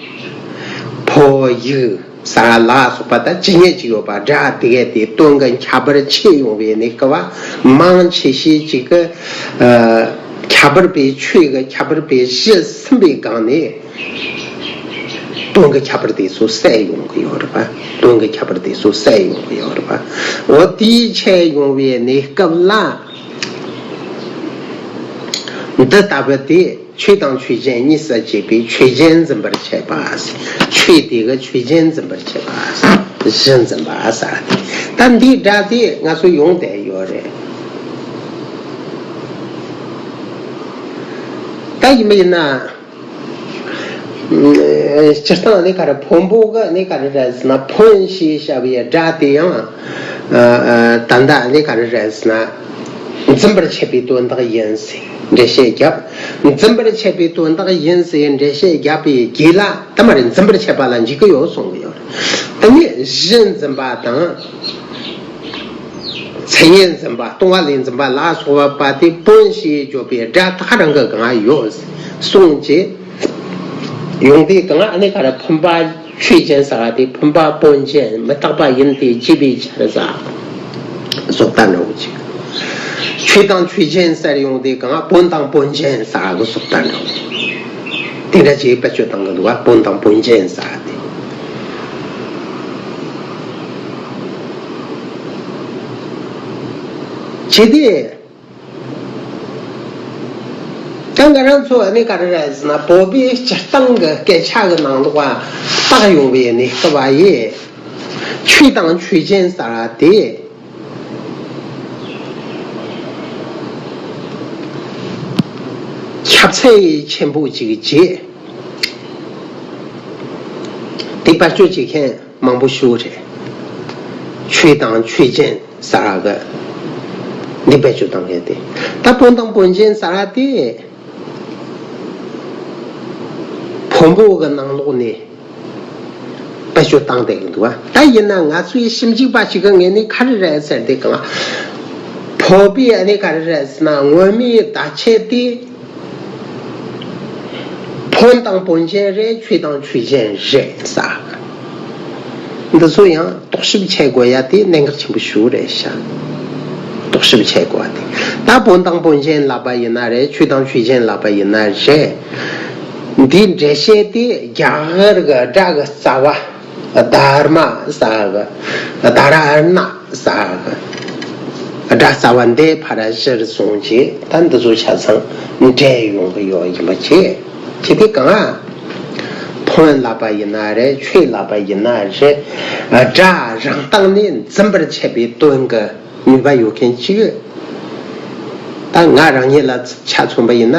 ཕོ། ཡུལ་ཟེར་ལ་སོགས་པ་དང་ཇི་སྙེད་ཅིག་ཡོད་པ། སྒྲ་དེ་གས་དེ་དོན་གྱི་ཁྱད་པར་ཕྱེ་ཡོང་བའི་གནས་སྐབས་མང་ཆེ་ཤོས་ཅིག་གི། ཨ། ཁྱད་པར་པའི་ཆོས་ཀྱི་ཁྱད་པར་པའི་གཞི་ཟིན་པའི་སྒང་ནས་དོན་གྱི་ཁྱད་པར་དེ་ཚོ་གསལ་ཡོང་གི་ཡོད་རེད་པ། དོན་གྱི་ཁྱད་པར་དེ་ཚོ་གསལ་ཡོང་གི་ཡོད་རེད་པ། འོ། དེའི་ཆེད་ཡོང་བའི་གནས་སྐབས་ལ། འདི་ལྟ་བུ་དེ་ཆོས་དང་ཆོས་ཅན་གཉིས་སུ་གྱེས་པའི་ཆོས་ཅན་འཛིན་པར་བྱེད་པ། ཆོས་དེ་གི་ཆོས་ཅན་འཛིན་པར་བྱེད་པ། གཞི་འཛིན་པ་ཟེར་བ་དེ། ད་འདིའི་སྒྲ་དེ་ང་ཚོ་ཡོང་བསྡད་ཡོད་རེད། ད་ཡིན་པ་ཡིན་ན། སྤྱིར་བཏང་ནི་ག་རེ། འཕོན་པོ་གི་ནི་ག་རེ་རེད་ཟེར་ན། འཕོན་ཞེས་བྱ་བའི་སྒྲ་དེ་ཡང་། ཨ། ཨ། ད་ལྟ་ནི་ག་རེ་རེད་ཟེར་ན། འཛིན་པར་བྱེད་པའི་དོན་དག་ཡིན་ཟེར་འགྲེལ་བཤད་བརྒྱབ། འཛིན་པར་བྱེད་པའི་དོན་དག་ཡིན་ཟེར་འགྲེལ་བཤད་བརྒྱབ་པའི་རྗེས་ལ། ད་མར་འཛིན་པར་བྱེད་པ་ལ་འཇུག་གི་ཡོད་གསུང་གི་ཡོད། དེ་ནས་གཞི་འཛིན་པ་དང་། མཚན་ཉིད་འཛིན་པ། སྟོང་པ་ལས་འཛིན་པ་ལ་སོགས་པ་དེ་འཕོན་ཞེས་བརྗོད་པའི་སྒྲ་ད་ག་རང་གི་སྒང་ཡོད་གསུངས་བྱས། ཡོང་དུས་སྒང་ཨ་ནི་ག་རེ། འཕོན་པ་ཆོས་ཅན་ཟེར་བ་དེ་འཕོན་པ་འཕོན་ཅན་མི་རྟག་པ་ཡིན་ཏེ་བྱས་པའི་ཕྱིར་ཟེར། བཟོ་ལྟ་འདྲ་བོ་ཅིག་ཆོས་དང་ཆོས་ཅན་ཟེར་ཡོང་དུས་སྒང་འཕོན་དང་འཕོན་ཅན་ཟེར་གི་བཟོ་ལྟ་འདྲ་བོ་ཅིག་དེ་འདྲ་ཅིག་བེད་སྤྱོད་གཏང་གི་འདུག་བ། འཕོན་དང་འཕོན་ཅན་ཟེར་དེ། བྱས་ཏེ། ད་ང་རང་ཚོ་ཨ་ནི་ག་རེ་རེད་ཟེར་ན། བོད་པའི་སྤྱིར་བཏང་གི་སྐད་ཆ་གི་ནང་ལོགས་ལ་བཏགས་ཡོང་བའི་གནས་སྐབས་ཡི། ཆོས་དང་ཆོས་ཅན་ཟེར་བ་དེ། ཁྱབ་ཚད་ཆེན་པོ་ཅིག་བྱས། དེ་བེད་སྤྱོད་བྱེད་མཁན་མང་པོ་ཞིག་རེད། ཆོས་དང་ཆོས་ཅན་ཟེར་བ་གི་འདི་བེད་སྤྱོད་གཏང་མཁན་དེ། ད་འཕོན་དང་འཕོན་ཅན་ཟེར་བ་དེ། འཕོན་པོ་གི་ནང་ལོགས་ནས་བེད་སྤྱོད་བཏང་བསྡད་ཀྱི་འདུག་བ། ད་ཡིན་ན་ང་ཚོའི་ཞིབ་འཇུག་པ་ཞིག་གི་ངོས་ནས་ག་རེ་རེད་ཟེར་དུས་སྒང་། བོད་པའི་ཨ་ནི་ག་རེ་རེད་ཟེར་ན། སྔོན་མའི་བརྡ་ཆད་དེ། འཕོན་དང་འཕོན་ཅན་རེད། ཆོས་དང་ཆོས་ཅན་རེད་ཟེར། འདི་ཚོ་ཡང་རྟོག་ཞིབ་བྱེད་དགོས་ཡ་དེ་གནད་འགག་ཆེན་པོ་ཞིག་རེད་ཤག་རྟོག་ཞིབ་བྱེད་དགོས་པ་དེ། ད་འཕོན་དང་འཕོན་ཅན་ལབ་པ་ཡིན་ན་རེད། ཆོས་དང་ཆོས་ཅན་ལབ་པ་ཡིན་ན་རེད། འདིའི་འགྲེལ་བཤད་དེ་རྒྱ་གར་གྱི་སྒྲ་གི་རྩ་བ་དྷརྨ་ཟེར་གི། དྷ་ར་ཎ་ཟེར་གི། སྒྲ་རྩ་བ་འདིའི་ཕར་གཞིར་བཟུང་བྱས། ད་འདི་ཚོ་ཆ་ཚང་འགྲེལ་ཡོང་གི་ཡོད་ཡིན་པ་བྱས། བྱས་དུས་སྒང་། འཕོན་ལབ་པ་ཡིན་ན་རེད། ཆོས་ལབ་པ་ཡིན་ན་རེད། སྒྲ་རང་སྟེང་ནས་འཛིན་པར་བྱེད་པའི་དོན་གྱི་ནུས་པ་ཡོད་མཁན་གཅིག་ད་ང་རང་ཉིད་ལ་ཆ་མཚོན་པ་ཡིན་ན།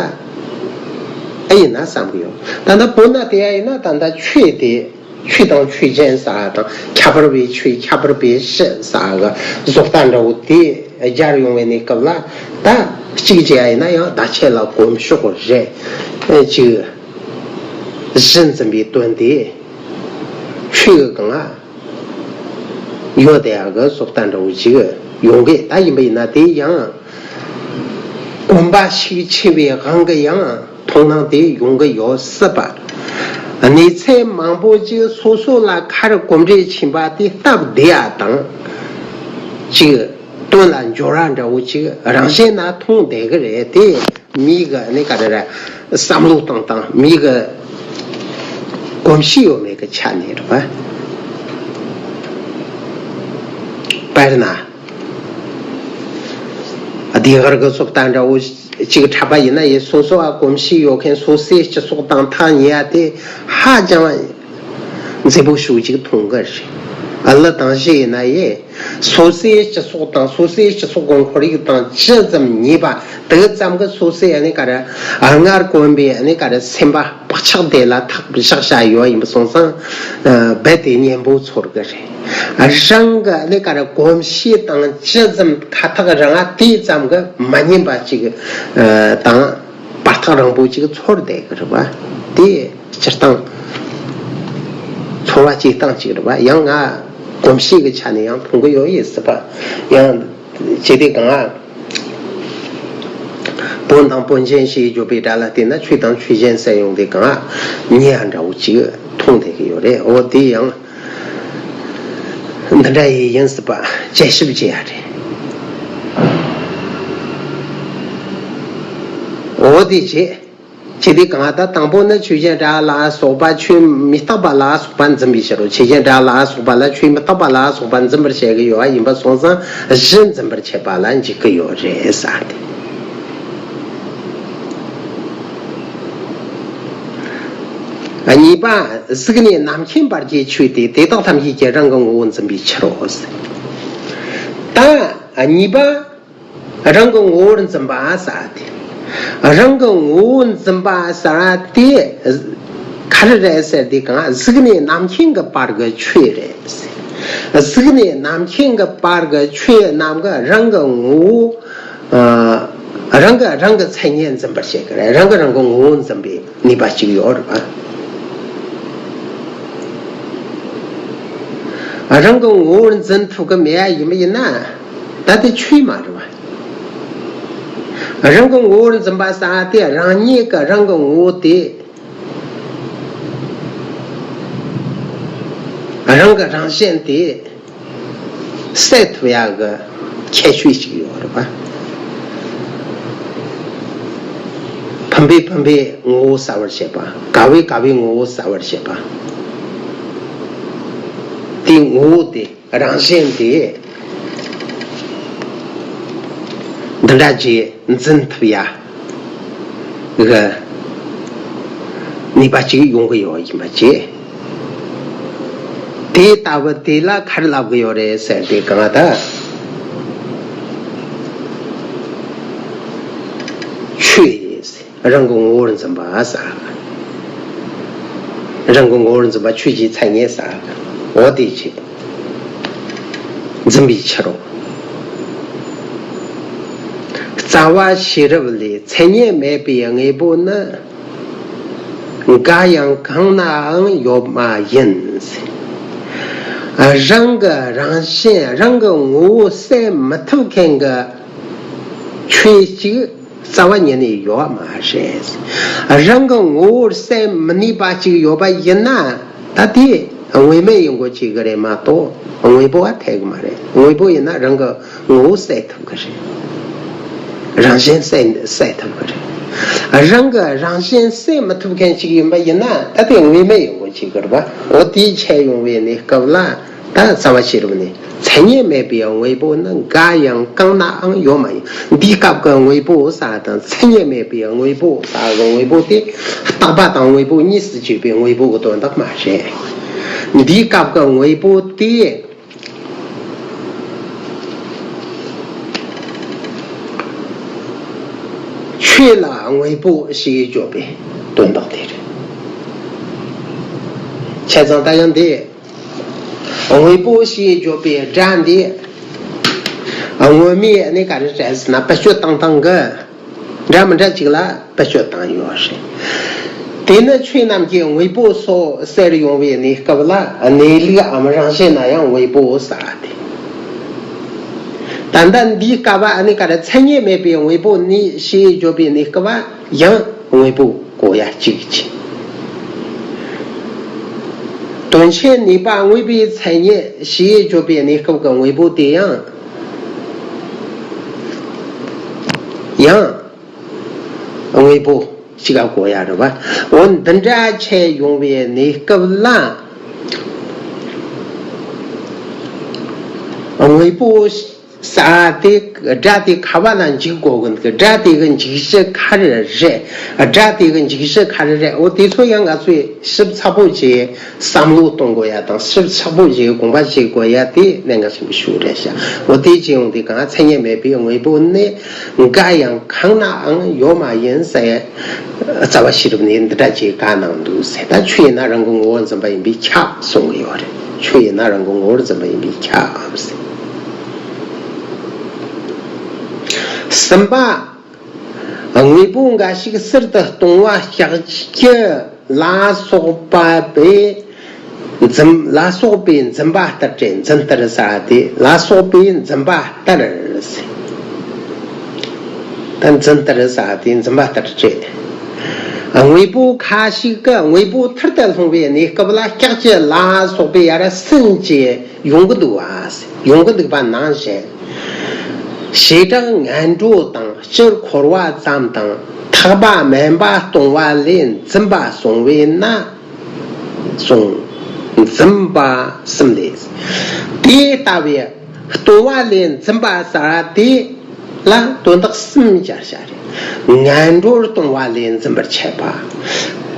ཨེ་ཡིན་ན་བསམ་གྱི་ཡོད། ད་ལྟ་བོད་ན་དེ་ཡ་ཡིན་ན། ད་ལྟ་ཆོས་དེ་ཆོས་དང་ཆོས་ཅན་ཟེར་བ་དང་། ཁྱད་པར་བའི་ཆོས། ཁྱད་པར་བའི་གཞི་ཟེར་གི་བཟོ་ལྟ་འདྲ་བོ་དེ་སྦྱར་ཡོང་བའི་གནས་སྐབས་ལ། ད་གཅིག་བྱས་ཡ་ཡིན་ན་ཡང་བརྡ་ཆད་ལ་གོམས་ཤོག་རེད། ཨེ། གཅིག་གཞི་འཛིན་པའི་དོན་དེ་ཆོས་ཀྱི་སྒང་ཡོད་དེ་ཡག་གི་བཟོ་ལྟ་འདྲ་བོ་ཅིག་ཡོང་གི། ད་ཡིན་པ་ཡིན་ན་དེ་ཡང་གོམས་པ་ཤུགས་ཆེ་བའི་དབང་གིས་ཡང་མཐོང་སྣང་དེ་ཡོང་གི་ཡོད་སྲིད་པ། གནས་ཚད་མང་པོ་ཅིག་སོ་སོ་ལ་ཁར་གོམས་འདྲིས་ཕྱིན་པ་དེ་སྟབས་བདེ་ཡ་དང་། ཅིག་དོན་ལ་འབྱོར་བ་འདྲ་བོ་ཅིག་རང་བཞིན་ན་མཐོང་བསྡད་གི་རེད་དེ། མིའི་གི་ནི་ག་རེ་རེད། བསམ་བློ་བཏང་སྟངས། མིའི་གི་གོམས་གཤིས་ཡོད་མེད་ཀྱི་ཆ་ནས་རེད་པ། དཔེར་ན། ལྡན་གར་གྱི་སོགས་དང་འདྲ་བོ་ཅིག་འཁྲབ་པ་ཡིན་ན་ཡིན། སོ་སོ་བ་གོམས་གཤིས་ཡོད་མཁན་སོ་སོའི་སྤྱི་ཚོགས་དང་ཐག་ཉེ་ཡ་དེ་ཧ་ཅང་མཛེས་པོ་ཞེ་པོ་ཅིག་མཐོང་གི་རེད། ཨ་ལི་དང་བཞི་ཡིན་ན་ཡིན། སོ་སོའི་སྤྱི་ཚོགས་དང་སོ་སོའི་སྤྱི་ཚོགས་ཀྱི་ཁོར་ཡུག་དང་ཇི་ཙམ་ཉེ་པ་དེ་ཙམ་གྱིས་སོ་སོའི་ཨ་ནི་ག་རེ་སྔར་གོམས་པའི་ཨ་ནི་ག་རེ་སེམས་པ་བག་ཆགས་དེ་ལ་ཐག་བཞག་བྱས་ཡོད་ཡིན་པ་སོང་ཙང་། ཨ། རྦད་དེ་སྙན་པོ་ཚོར་གི་རེད། རང་གི་ཨ་ནི་ག་རེ་གོམས་གཤིས་དང་ཇི་ཙམ་ཁ་ཐག་རིང་ང་དེ་ཙམ་གྱིས་མ་ཉན་པ་ཅིག་ཨ། དང་བར་ཐག་རིང་པོ་ཅིག་ཚོར་བསྡད་གི་རེད་པ། དེ་སྤྱིར་བཏང་ཚོར་བ་སྐྱེ་སྟངས་ཅིག་རེད་པ། ཡང་ང་གོམས་གཤིས་ཀྱི་ཆ་ནས་ཡང་མཐོང་གི་ཡོད་ཡིན་སྲིད་པ། ཡང་ཅི་སྟེ་གང་བོན་དང་བོན་ཆེན་ཞེས་བརྗོད་པའི་སྒྲ་ལ་བལྟས་ན་ཆོས་དང་ཆོས་ཅན་ཟེར་ཡོང་དུས་གང་ཉེ་ཡ་འདྲ་བོ་ཅིག་མཐོང་བསྡད་ཀྱི་ཡོད་རེད། འོ་དེ་ཡང་འདི་འདྲ་ཡི་ཡིན་སྲིད་པ་དཔྱད་ཞིབ་བྱེད་ཡ་རེད། འོ་དེ་བྱས། ཅི་སྟེ་གང་ལྟར་དང་པོ་ནི་ཆོས་ཅན་སྒྲ་ལ་སོགས་པ། ཆོས་མི་རྟག་པ་ལ་སོགས་པ་འཛིན་པའི་ཕྱིར་རོ། ཆོས་ཅན་སྒྲ་ལ་སོགས་པ་ལ་ཆོས་མི་རྟག་པ་ལ་སོགས་པ་འཛིན་པར་བྱེད་ཀྱི་ཡོད་པ་ཡིན་པ་སོང་ཙང་གཞི་འཛིན་པར་བྱེད་པ་ལ་འཇུག་གི་ཡོད་རེད་ཟེར་ཏེ། གཉིས་པ། གཟུགས་ནས་རྣམ་མཁྱེན་བར་གྱི་ཆོས་ཏེ། དེ་དག་ཐམས་ཅད་ཀྱང་རང་གི་ངོ་བོ་འཛིན་པའི་ཕྱིར་རོ། ད་གཉིས་པ། རང་གི་ངོ་བོར་འཛིན་པ་ཟེར་ཏེ། རང་གི་ངོ་བོར་འཛིན་པ་ཟེར་ཏེ། ག་རེ་རེད་ཟེར་དུས་གང་གཟུགས་ནས་རྣམ་མཁྱེན་གྱི་བར་གྱི་ཆོས་རེད། གཟུགས་ནས་རྣམ་མཁྱེན་གྱི་བར་གྱི་ཆོས་རྣམས་ཀྱི་རང་གི་ངོ་བོ། ཨ། རང་གི་རང་གི་མཚན་ཉིད་འཛིན་པར་བྱེད་ཀྱི་རེད། རང་གི་རང་གི་ངོ་བོ་འཛིན་པའི་ནུས་པ་ཅིག་ཡོད་རེད་པ། རང་གི་ངོ་བོར་འཛིན་ཐུབ་ཀྱི་མེད་ཡ་ཡིན་པ་ཡིན་ན། ད་དེ་ཆོས་མ་རེད་པ། རང་གི་ངོ་བོར་འཛིན་པ་ཟེར་དེ་རང་ཉིད་ཀྱི་རང་གི་ངོ་བོ་དེ། རང་གི་རང་བཞིན་དེ་གསལ་ཐུབ་ཡག་གི་ཁྱད་ཆོས་ཤིག་ཡོད་རེད་པ། བུམ་པས་བུམ་པའི་ངོ་བོ་གསལ་བར་བྱེད་པ། ག་བས་ག་བའི་ངོ་བོ་གསལ་བར་བྱེད་པ། དེའི་ངོ་བོ་དེ། རང་བཞིན་དེ་འདི་འདྲ་ཅིག་འཛིན་ཐུབ་ཡ་གི་ནུས་པ་ཅིག་ཡོང་གི་ཡོད་ཡིན་པ་བྱས། དེ་ལྟ་བུ་དེ་ལ་ག་རེ་ལབ་གི་ཡོད་རེད་ཟེར་དུས་གང་ལྟར་ཆོས་ཡིན། རང་གི་ངོ་བོར་འཛིན་པ་ཟེར། རང་གི་ངོ་བོར་འཛིན་པ་ཆོས་ཀྱི་མཚན་ཉིད་ཟེར། འོ་དེ་ཆོས་འཛིན་པའི་ཕྱིར་རོ། རྩ་བ་ཤེས་རབ་ལས། མཚན་ཉིད་མེད་པའི་དངོས་པོ་ནི། འགའ་ཡང་གང་ནའང་ཡོད་མ་ཡིན། རང་གི་རང་བཞིན་རང་གི་ངོ་བོ་གསལ་མི་ཐུབ་མཁན་གྱི་ཆོས་ཅིག་རྩ་བ་ཉིད་ནས་ཡོད་མ་རེད། རང་གི་ངོ་བོར་གསལ་མི་ནུས་པ་ཅིག་ཡོད་པ་ཡིན་ན། ད་དེ་དངོས་མེད་ཡིན་དགོས་ཀྱི་རེད་མ་གཏོགས་དངོས་པོ་བ་འཐད་གི་མ་རེད། དངོས་པོ་ཡིན་ན་རང་གི་ངོ་བོ་གསལ་ཐུབ་གི་རེད། རང་བཞིན་གསལ་གསལ་ཐུབ་གི་རེད། རང་གི་རང་བཞིན་གསལ་མི་ཐུབ་མཁན་ཅིག་ཡིན་པ་ཡིན་ན་ད་དེ་དངོས་མེད་ཡིན་དགོས་ཀྱི་རེད་པ། འོ་དེ་ཆད་ཡོང་བའི་གནས་སྐབས་ལ། ད་རྩ་བ་ཤེས་རབ་ནས་མཚན་ཉིད་མེད་པའི་དངོས་པོ་ནི་འགའ་ཡང་གང་ནའང་ཡོད་མ་ཡིན། འདིའི་སྐབས་ཀྱི་དངོས་པོ་ཟེར་དང་མཚན་ཉིད་མེད་པའི་དངོས་པོ་ཟེར་གྱི་དངོས་པོ་དེ་རྟག་པ་དང་དངོས་པོ་གཉིས་སུ་གྱེས་པའི་དངོས་པོ་གི་དོན་དག་མ་རེད། འདིའི་སྐབས་ཀྱི་དངོས་པོ་དེ་ཆོས་ལ་དངོས་པོ་ཞེས་བརྗོད་པའི་དོན་དག་དེ་རེད། བྱས་ཙང་ད་ཡང་འདི། དངོས་པོ་ཞེས་བརྗོད་པའི་སྒྲ་འདི། དངོས་མེད་ནི་ག་རེ་རེད་ཟེར་ན་བེད་སྤྱོད་བཏང་སྟངས་ཀྱི་འདྲ་མི་འདྲ་ཅིག་ལ་བེད་སྤྱོད་བཏང་ཡོད་རེད། དེ་ནི་ཆོས་རྣམས་ཀྱི་དངོས་པོ་སོ་ཟེར་ཡོང་བའི་གནས་སྐབས་ལ་གནས་ལུགས་འམ་རང་བཞིན་ན་ཡང་དངོས་པོ་ཟེར་ཏེ། ད་ལྟ་འདིའི་སྐབས་ནི་ག་རེ་མཚན་ཉིད་མེད་པའི་དངོས་པོ་ནི་ཞེས་བརྗོད་པའི་གནས་སྐབས་ཡང་དངོས་པོ་གོ་ཡ་གཅིག་ཅིག་དོན་ཆེན་ནུས་པ་དངོས་པོའི་མཚན་ཉིད་ཞེས་བརྗོད་པའི་གནས་སྐབས་ཀྱི་དངོས་པོ་དེ་ཡང་། ཡང་། དངོས་པོ་གཅིག་ག་གོ་ཡ་རེད་བ། འོ་འདི་འདྲ་ཆད་ཡོང་བའི་གནས་སྐབས་ལ། དངོས་པོ་ས་དེ་སྒྲ་དེ་ག་བ་ལ་འཇུག་དགོས་གི་འདུག་སྒྲ་དེ་གི་འཇུག་གཞི་ག་རེ་རེད། སྒྲ་དེ་གི་འཇུག་གཞི་ག་རེ་རེད། འོ་དེ་ཚོ་ཡང་ང་ཚོས་ཞིབ་ཚགས་པོ་བྱས་བསམ་བློ་གཏོང་དགོས་ཡ་དང་ཞིབ་ཚགས་པོ་བྱས་དགོངས་པ་བཞེས་དགོས་ཡ་དེ་གནད་འགག་ཆེན་པོ་ཞིག་རེད་ཤག་འོ་དེ་བྱས་ཡོང་དུས་གང་མཚན་ཉིད་མེད་པའི་དངོས་པོ་ནི་འགའ་ཡང་གང་ནའང་ཡོད་མ་ཡིན་ཟེར། རྩ་བ་ཤེས་རབ་ནས་འདི་འདྲ་ཅིག་བཀའ་གནང་འདུག་ཟེར། ད་ཆོས་ཡིན་ན་རང་གི་ངོ་བོར་འཛིན་པ་ཡིན་པས་ཁྱབ་གསུང་གི་ཡོད་རེད། ཆོས་ཡིན་ན་རང་གི་ངོ་བོར་འཛིན་པ་ཡིན་པས་ཁྱབ་ཟེར། གསུམ་པ། དངོས་པོ་འགའ་ཞིག་ཟུར་དུ་སྟོང་བ་གཤེགས་ཀྱི་ལ་སོགས་པ་པས་འཛིན་ལ་སོགས་པས་འཛིན་པ་ལྟར་བྲལ། འཛིན་ལྟར་ཟེར་དེ་ལ་སོགས་པས་འཛིན་པ་ལྟར་ཟེར། ད་འཛིན་ལྟར་ཟེར་དེ་འཛིན་པ་ལྟར་བྲལ། དངོས་པོ་ཁ་ཞིག་གི་དངོས་པོ་ཐུར་དུ་ལྷུང་བའི་གནས་སྐབས་ལ་གཤེགས་ཀྱི་ལ་སོགས་པས་ཡར་སུན་གྱིས་ཡོང་གི་འདུག་བ། ཡོང་གི་འདུག་པ་ནང་བཞིན། བྱེ་བྲག་ངན་འགྲོ་དང་སྤྱིར་འཁོར་བ་ཙམ་དང་ཐེག་པ་དམན་པ་སྟོང་བ་ལས་འཛིན་པ་གསུངས་པས་ན། གསུངས། འཛིན་པ་གསུམ་ལས། དེ་ལྟ་བུའི་སྟོང་བ་ལས་འཛིན་པ་ཟེར་བ་དེ་ལ་དོན་དག་གསུམ་སྦྱར་བྱ་རེད། ངན་འགྲོར་ལྟུང་བ་ལས་འཛིན་པར་བྱེད་པ།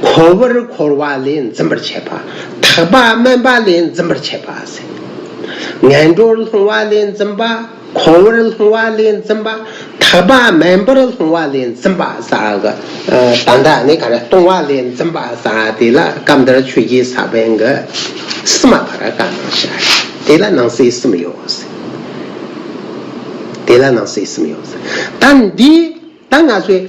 འཁོར་བར་འཁོར་བ་ལས་འཛིན་པར་བྱེད་པ། ཐེག་པ་དམན་པ་ལས་འཛིན་པར་བྱེད་པ་ཟེར། ངན་འགྲོར་ལྟུང་བ་ལས་འཛིན་པ། འཁོར་བར་ལྟུང་བ་ལས་འཛིན་པ། ཐེག་པ་དམན་པར་ལྟུང་བ་ལས་འཛིན་པ་ཟེར་གི། ད་ལྟ་ནི་ག་རེ་ལྟུང་བ་ལས་འཛིན་པ་ཟེར་དེ་ལ་སྐབས་འདིར་ཆོས་རྗེ་ས་པཎ་གྱིས་གསུམ་མ་ཕར་བཀའ་གནང་བཞག་དེ་ལ་ནང་གསེས་གསུམ་ཡོད་ཟེར། དེ་ལ་ནང་གསེས་གསུམ་ཡོད་ཟེར། ད་འདི། ད་ང་ཚོས་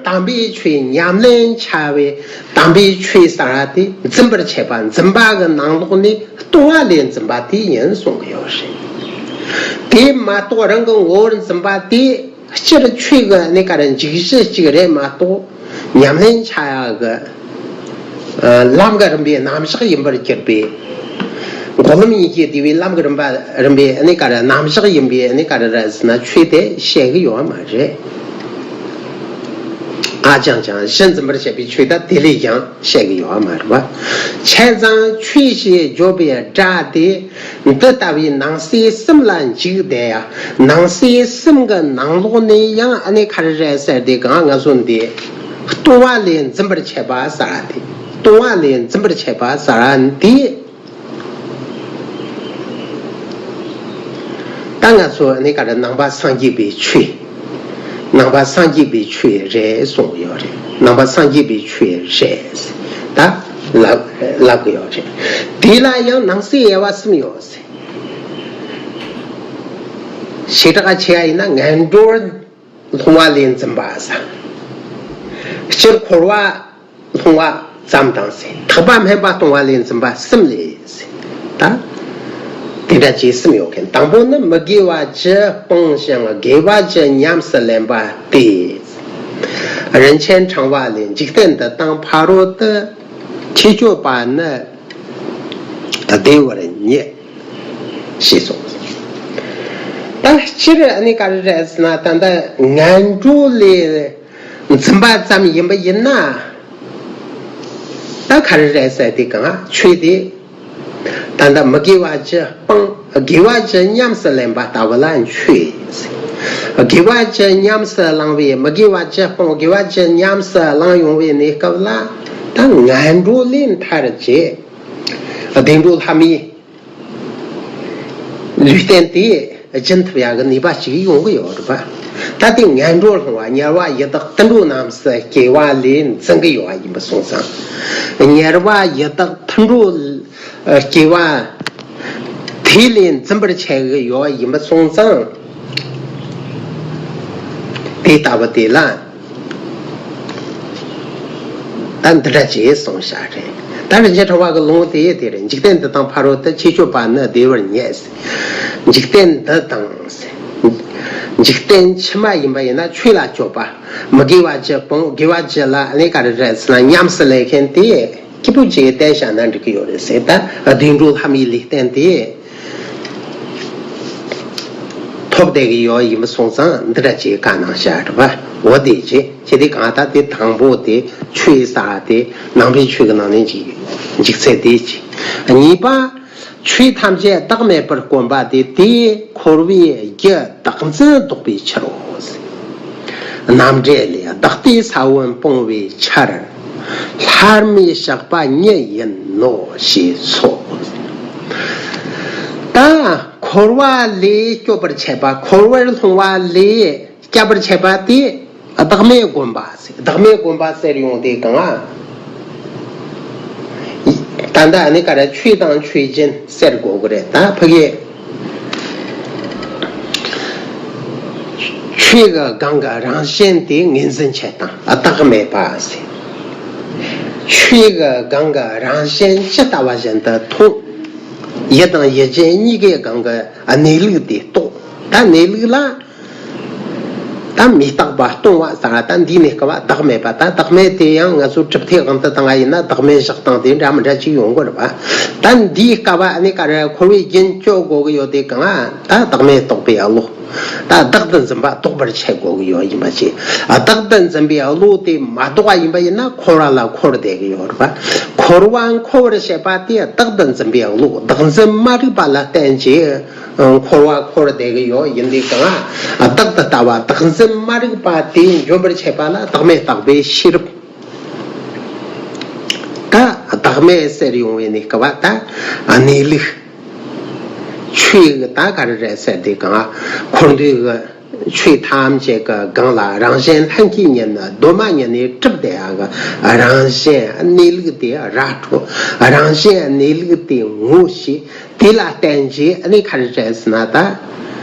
དམ་པའི་ཆོས་ཉམས་ལེན་བྱ་བའི་དམ་པའི་ཆོས་ཟེར་བ་དེ་འཛིན་པར་བྱེད་པ། འཛིན་པ་གི་ནང་ལོགས་ནས་ལྟུང་བ་ལས་འཛིན་པ་དེ་ཡིན་གསུང་གི་ཡོད་རེད། དེ་མ་གཏོགས་རང་གི་ངོ་བོར་འཛིན་པ་དེ་སྤྱིར་ཆོས་ཀྱི་གནས་ག་རེ་འཇུག་གཞི་གཅིག་རེད་མ་གཏོགས་ཉམས་ལེན་བྱ་ཡག་གི། ལམ་གྱི་རིམ་པའི་རྣམ་གཞག་ཡིན་པར་གྱུར་པའི། འགོག་ལམ་ཡིན་གྱི་དེ་བའི་ལམ་གྱི་རིམ་པ་རིམ་པའི་གནས་ག་རེ་རྣམ་གཞག་ཡིན་པའི་གནས་ག་རེ་རེད་ཟེར་ན་ཆོས་དེ་བཤད་གི་ཡོད་མ་རེད། ཨ་ཅང་ཅང་གཞི་འཛིན་པར་བྱེད་པའི་ཆོས་ད་དེ་ལས་ཀྱང་བཤད་གི་ཡོད་མ་རེད་པ། བྱས་ཙང་ཆོས་ཞེས་བརྗོད་པའི་སྒྲ་དེ། འདི་ལྟ་བུའི་ནང་གསེས་གསུམ་ལ་འཇུག་བསྡད་ཡ། ནང་གསེས་གསུམ་གྱི་ནང་ལོགས་ནས་ཡང་ཨ་ནི་ག་རེ་རེད་ཟེར་དེ་གང་ང་ཚོ་འདི། ལྟུང་བ་ལས་འཛིན་པར་བྱེད་པ་ཟེར་དེ། ལྟུང་བ་ལས་འཛིན་པར་བྱེད་པ་ཟེར་འདི། ད་ང་ཚོ་ཨ་ནི་ག་རེ་ནང་པ་སངས་རྒྱས་པའི་ཆོས། ནང་པ་སངས་རྒྱས་པའི་ཆོས་རེད་གསུངས་ཡོད་རེད། ནང་པ་སངས་རྒྱས་པའི་ཆོས་རེད། ད་ལབ་ལབ་གི་ཡོད་རེད། དེ་ལ་ཡང་ནང་གསེས་དབྱེ་བ་གསུམ་ཡོད། བྱེ་བྲག་ཆེ་བ་ཡིན་ན་ངན་འགྲོར་ལྟུང་བ་ལས་འཛིན་པ་ཟེར། སྤྱིར་འཁོར་བར་ལྟུང་བ་ཙམ་དང་ཟེར། ཐེག་པ་དམན་པ་ལྟུང་བ་ལས་འཛིན་པ་གསུམ་ལས་ཟེར། ད་དེ་འདྲ་ཅིག་གསུམ་ཡོད་མཁན། དང་པོ་ནི་མི་དགེ་བ་བཅུ་སྤངས་ཤིང་དགེ་བ་བཅུ་ཉམས་སུ་ལེན་པ་སྟེ། རིན་ཆེན་ཕྲེང་བ་ལས། འཇིག་རྟེན་འདི་དང་ཕ་རོལ་ཏུ། ཁྱེད་སྤྱོད་པ་ནི་བདེ་བར་མྱེད། ཞེས་གསུངས། ད་སྤྱིར་ཨ་ནི་ག་རེ་རེད་ཟེར་ན་ད་ལྟ་ངན་འགྲོ་ལས་འཛིན་པ་ཙམ་ཡིན་པ་ཡིན་ན། ད་ག་རེ་རེད་ཟེར་དེ་གང་ཆོས་དེ། ད་ལྟ་མི་དགེ་བ་བཅུ་སྤངས་དགེ་བ་བཅུ་ཉམས་སུ་ལེན་པ་ལྟ་བུ་ལ་ཆོས། དགེ་བ་བཅུ་ཉམས་སུ་བླངས་པའི་མི་དགེ་བ་བཅུ་སྤངས་དགེ་བ་བཅུ་ཉམས་སུ་བླངས་ཡོང་བའི་གནས་སྐབས་ལ་ད་ངན་འགྲོ་ལས་ཐར་བྱེད། བདེ་འགྲོ་ལྷ་མིའི་ལུས་རྟེན་དེ་སྦྱིན་ཐུབ་ཡག་གི་ནུས་པ་ཅིག་ཡོང་གི་ཡོད་རེད་པ། ད་དེ་ངན་འགྲོར་ལྷུང་བ་དམྱལ་བ་ཡི་དྭགས་དུད་འགྲོ་རྣམས་སུ་སྐྱེ་བ་ལས་འཛིན་གི་ཡོད་པ་ཡིན་པ་སོང་ཙང་། དམྱལ་བ་ཡི་དྭགས་དུད་འགྲོ་སྐྱེ་བ་དེ་ལས་འཛིན་པར་བྱེད་གི་ཡོད་པ་ཡིན་པ་སོང་ཙང་། དེ་ལྟ་བུ་དེ་ལ། ད་འདི་འདྲ་ཅེས་གསུངས་བཞག་རེད། ད་རིན་ཆེན་ཕྲེང་བ་གི་ལུང་དེ་དེ་རེད། འཇིག་རྟེན་འདི་དང་ཕ་རོལ་ཏུ། ཁྱེད་སྤྱོད་པ་ནི་བདེ་བར་མྱེད། འཇིག་རྟེན་འདི་དང་། འཇིག་རྟེན་ཕྱི་མ་ཡིན་པ་ཡིན་ན་ཆོས་ལ་སྤྱོད་པ། མི་དགེ་བ་བཅུ་སྤོང་དགེ་བ་བཅུ་ལ་གནས་ག་རེ་རེད་ཟེར་ན་ཉམས་སུ་ལེན་མཁན་དེ་སྐྱིད་པོ་ཅིག་བསྟན་བཞག་ན་འགྲིག་གི་ཡོད་རེད་ཟེར། ད་བདེ་འགྲོ་ལྷ་མིའི་ལུས་རྟེན་དེ། ཐོབ་བསྡད་ཀྱི་ཡོད་ཡིན་པ་སོང་ཙང་འདི་འདྲ་ཅིག་བཀའ་གནང་བཞག་རེད་པ། འོ་དེ་ཅིག་ཁྱེད་དེ་གང་ལྟར་དེ་དང་པོ་དེ་ཆོས་ཟེར་དེ་ནང་པའི་ཆོས་ཀྱི་ནང་ནས་ཅིག་འཇིག་ཚད་དེ་ཅིག་གཉིས་པ། ཆོས་ཐམས་ཅད་བདག་མེད་པར་བསྒོམ་པ་དེ། དེས་འཁོར་བའི་རྒྱུ་བདག་འཛིན་བཟློག་པའི་ཕྱིར་རོ། རྣམ་འགྲེལ་ལས། བདག་ལྟའི་ས་བོན་སྤོང་བའི་ཕྱིར། ལྷར་མི་གཤེགས་པ་ཉིད་ཡིན་ནོ་ཞེས་སོ། ད་འཁོར་བ་ལས་སྐྱོབ་པར་བྱེད་པ། འཁོར་བར་ལྷུང་བ་ལས་སྐྱབས་པར་བྱེད་པ་དེ་བདག་མེད་བསྒོམ་པ་ཟེར། བདག་མེད་བསྒོམ་པ་ཟེར་ཡོང་དེ་གང་ཨ། ད་ལྟ་ཨ་ནི་ག་རེ། ཆོས་དང་ཆོས་ཅན་ཟེར་དགོས་ཀྱི་རེད། ད་ཕ་གི་ཆོས་ཀྱི་སྒང་གི་རང་བཞིན་དེ་ངོས་འཛིན་བྱེད་སྟངས་བདག་མེད་པ་ཟེར། ཆོས་ཀྱི་སྒང་གི་རང་བཞིན་ཇི་ལྟ་བ་བཞིན་དུ་མཐོང་། ཡུལ་དང་ཡུལ་ཅན་གཉིས་ཀའི་སྒང་གི་གནས་ལུགས་དེ་རྟོགས། ད་གནས་ལུགས་ལ། ད་མི་རྟག་པ་སྟོང་པ་ཟེར། ད་འདི་ནས་སྐབས་བདག་མེད་པ། ད་བདག་མེད་དེ་ཡང་ང་ཚོ་གྲུབ་མཐའི་དབང་དུ་བཏང་བ་ཡིན་ན། བདག་མེད་བཞག་སྟངས་དེ་འདྲ་མི་འདྲ་ཅིག་ཡོང་གི་རེད་པ། ད་འདིའི་སྐབས་ཨ་ནི་ག་རེ། འཁོར་བའི་རྒྱུན་གཅོད་དགོས་ཀྱི་ཡོད་དེ་གང་ཨ། ད་བདག་མེད་རྟོགས་པའི་བློ། ད་བདག་ཏུ་འཛིན་པ་ལྡོག་པར་བྱེད་དགོས་ཀྱི་ཡོད་ཡིན་པ་བྱས། བདག་ཏུ་འཛིན་པའི་བློ་དེ་མ་ལྡོག་པ་ཡིན་པ་ཡིན་ན། འཁོར་བ་ལ་འཁོར་བསྡད་ཀྱི་ཡོད་རེད་པ། འཁོར་བ་འཁོར་བར་བྱེད་པ་དེ་བདག་ཏུ་འཛིན་པའི་བློ། བདག་འཛིན་མ་རིག་པ་ལ་བརྟེན་བྱས། འཁོར་བ་འཁོར་བསྡད་ཀྱི་ཡོད་ཡིན་དུས་གང་ཨ། བདག་ཏུ་ལྟ་བ། བདག་འཛིན་མ་རིག་པ་དེ་འཇོམས་པར་བྱེད་པ་ལ་བདག་མེད་རྟོགས་པའི་ཤེས་རབ། ད་བདག་མེད་ཟེར་ཡོང་བའི་གནས་སྐབས་ད་གནས་ལུགས། ཆོས་ཀྱི་ད་ག་རེ་རེད་ཟེར་དུས་གང་ཨ། འཁོར་འདས་ཀྱི་ཆོས་ཐམས་ཅད་ཀྱི་སྒང་ལ་རང་བཞིན་ལྷན་སྐྱེས་ཉིད་ནི། གདོད་མ་ཉིད་ནས་གྲུབ་བསྡད་ཡག་གི་རང་བཞིན་གནས་ལུགས་དེ་ར་འཕྲོད། རང་བཞིན་གནས་ལུགས་དེ་ངོ་ཤེས། དེ་ལ་བརྟེན་བྱས་ཨ་ནི་ག་རེ་རེད་ཟེར་ན། ད་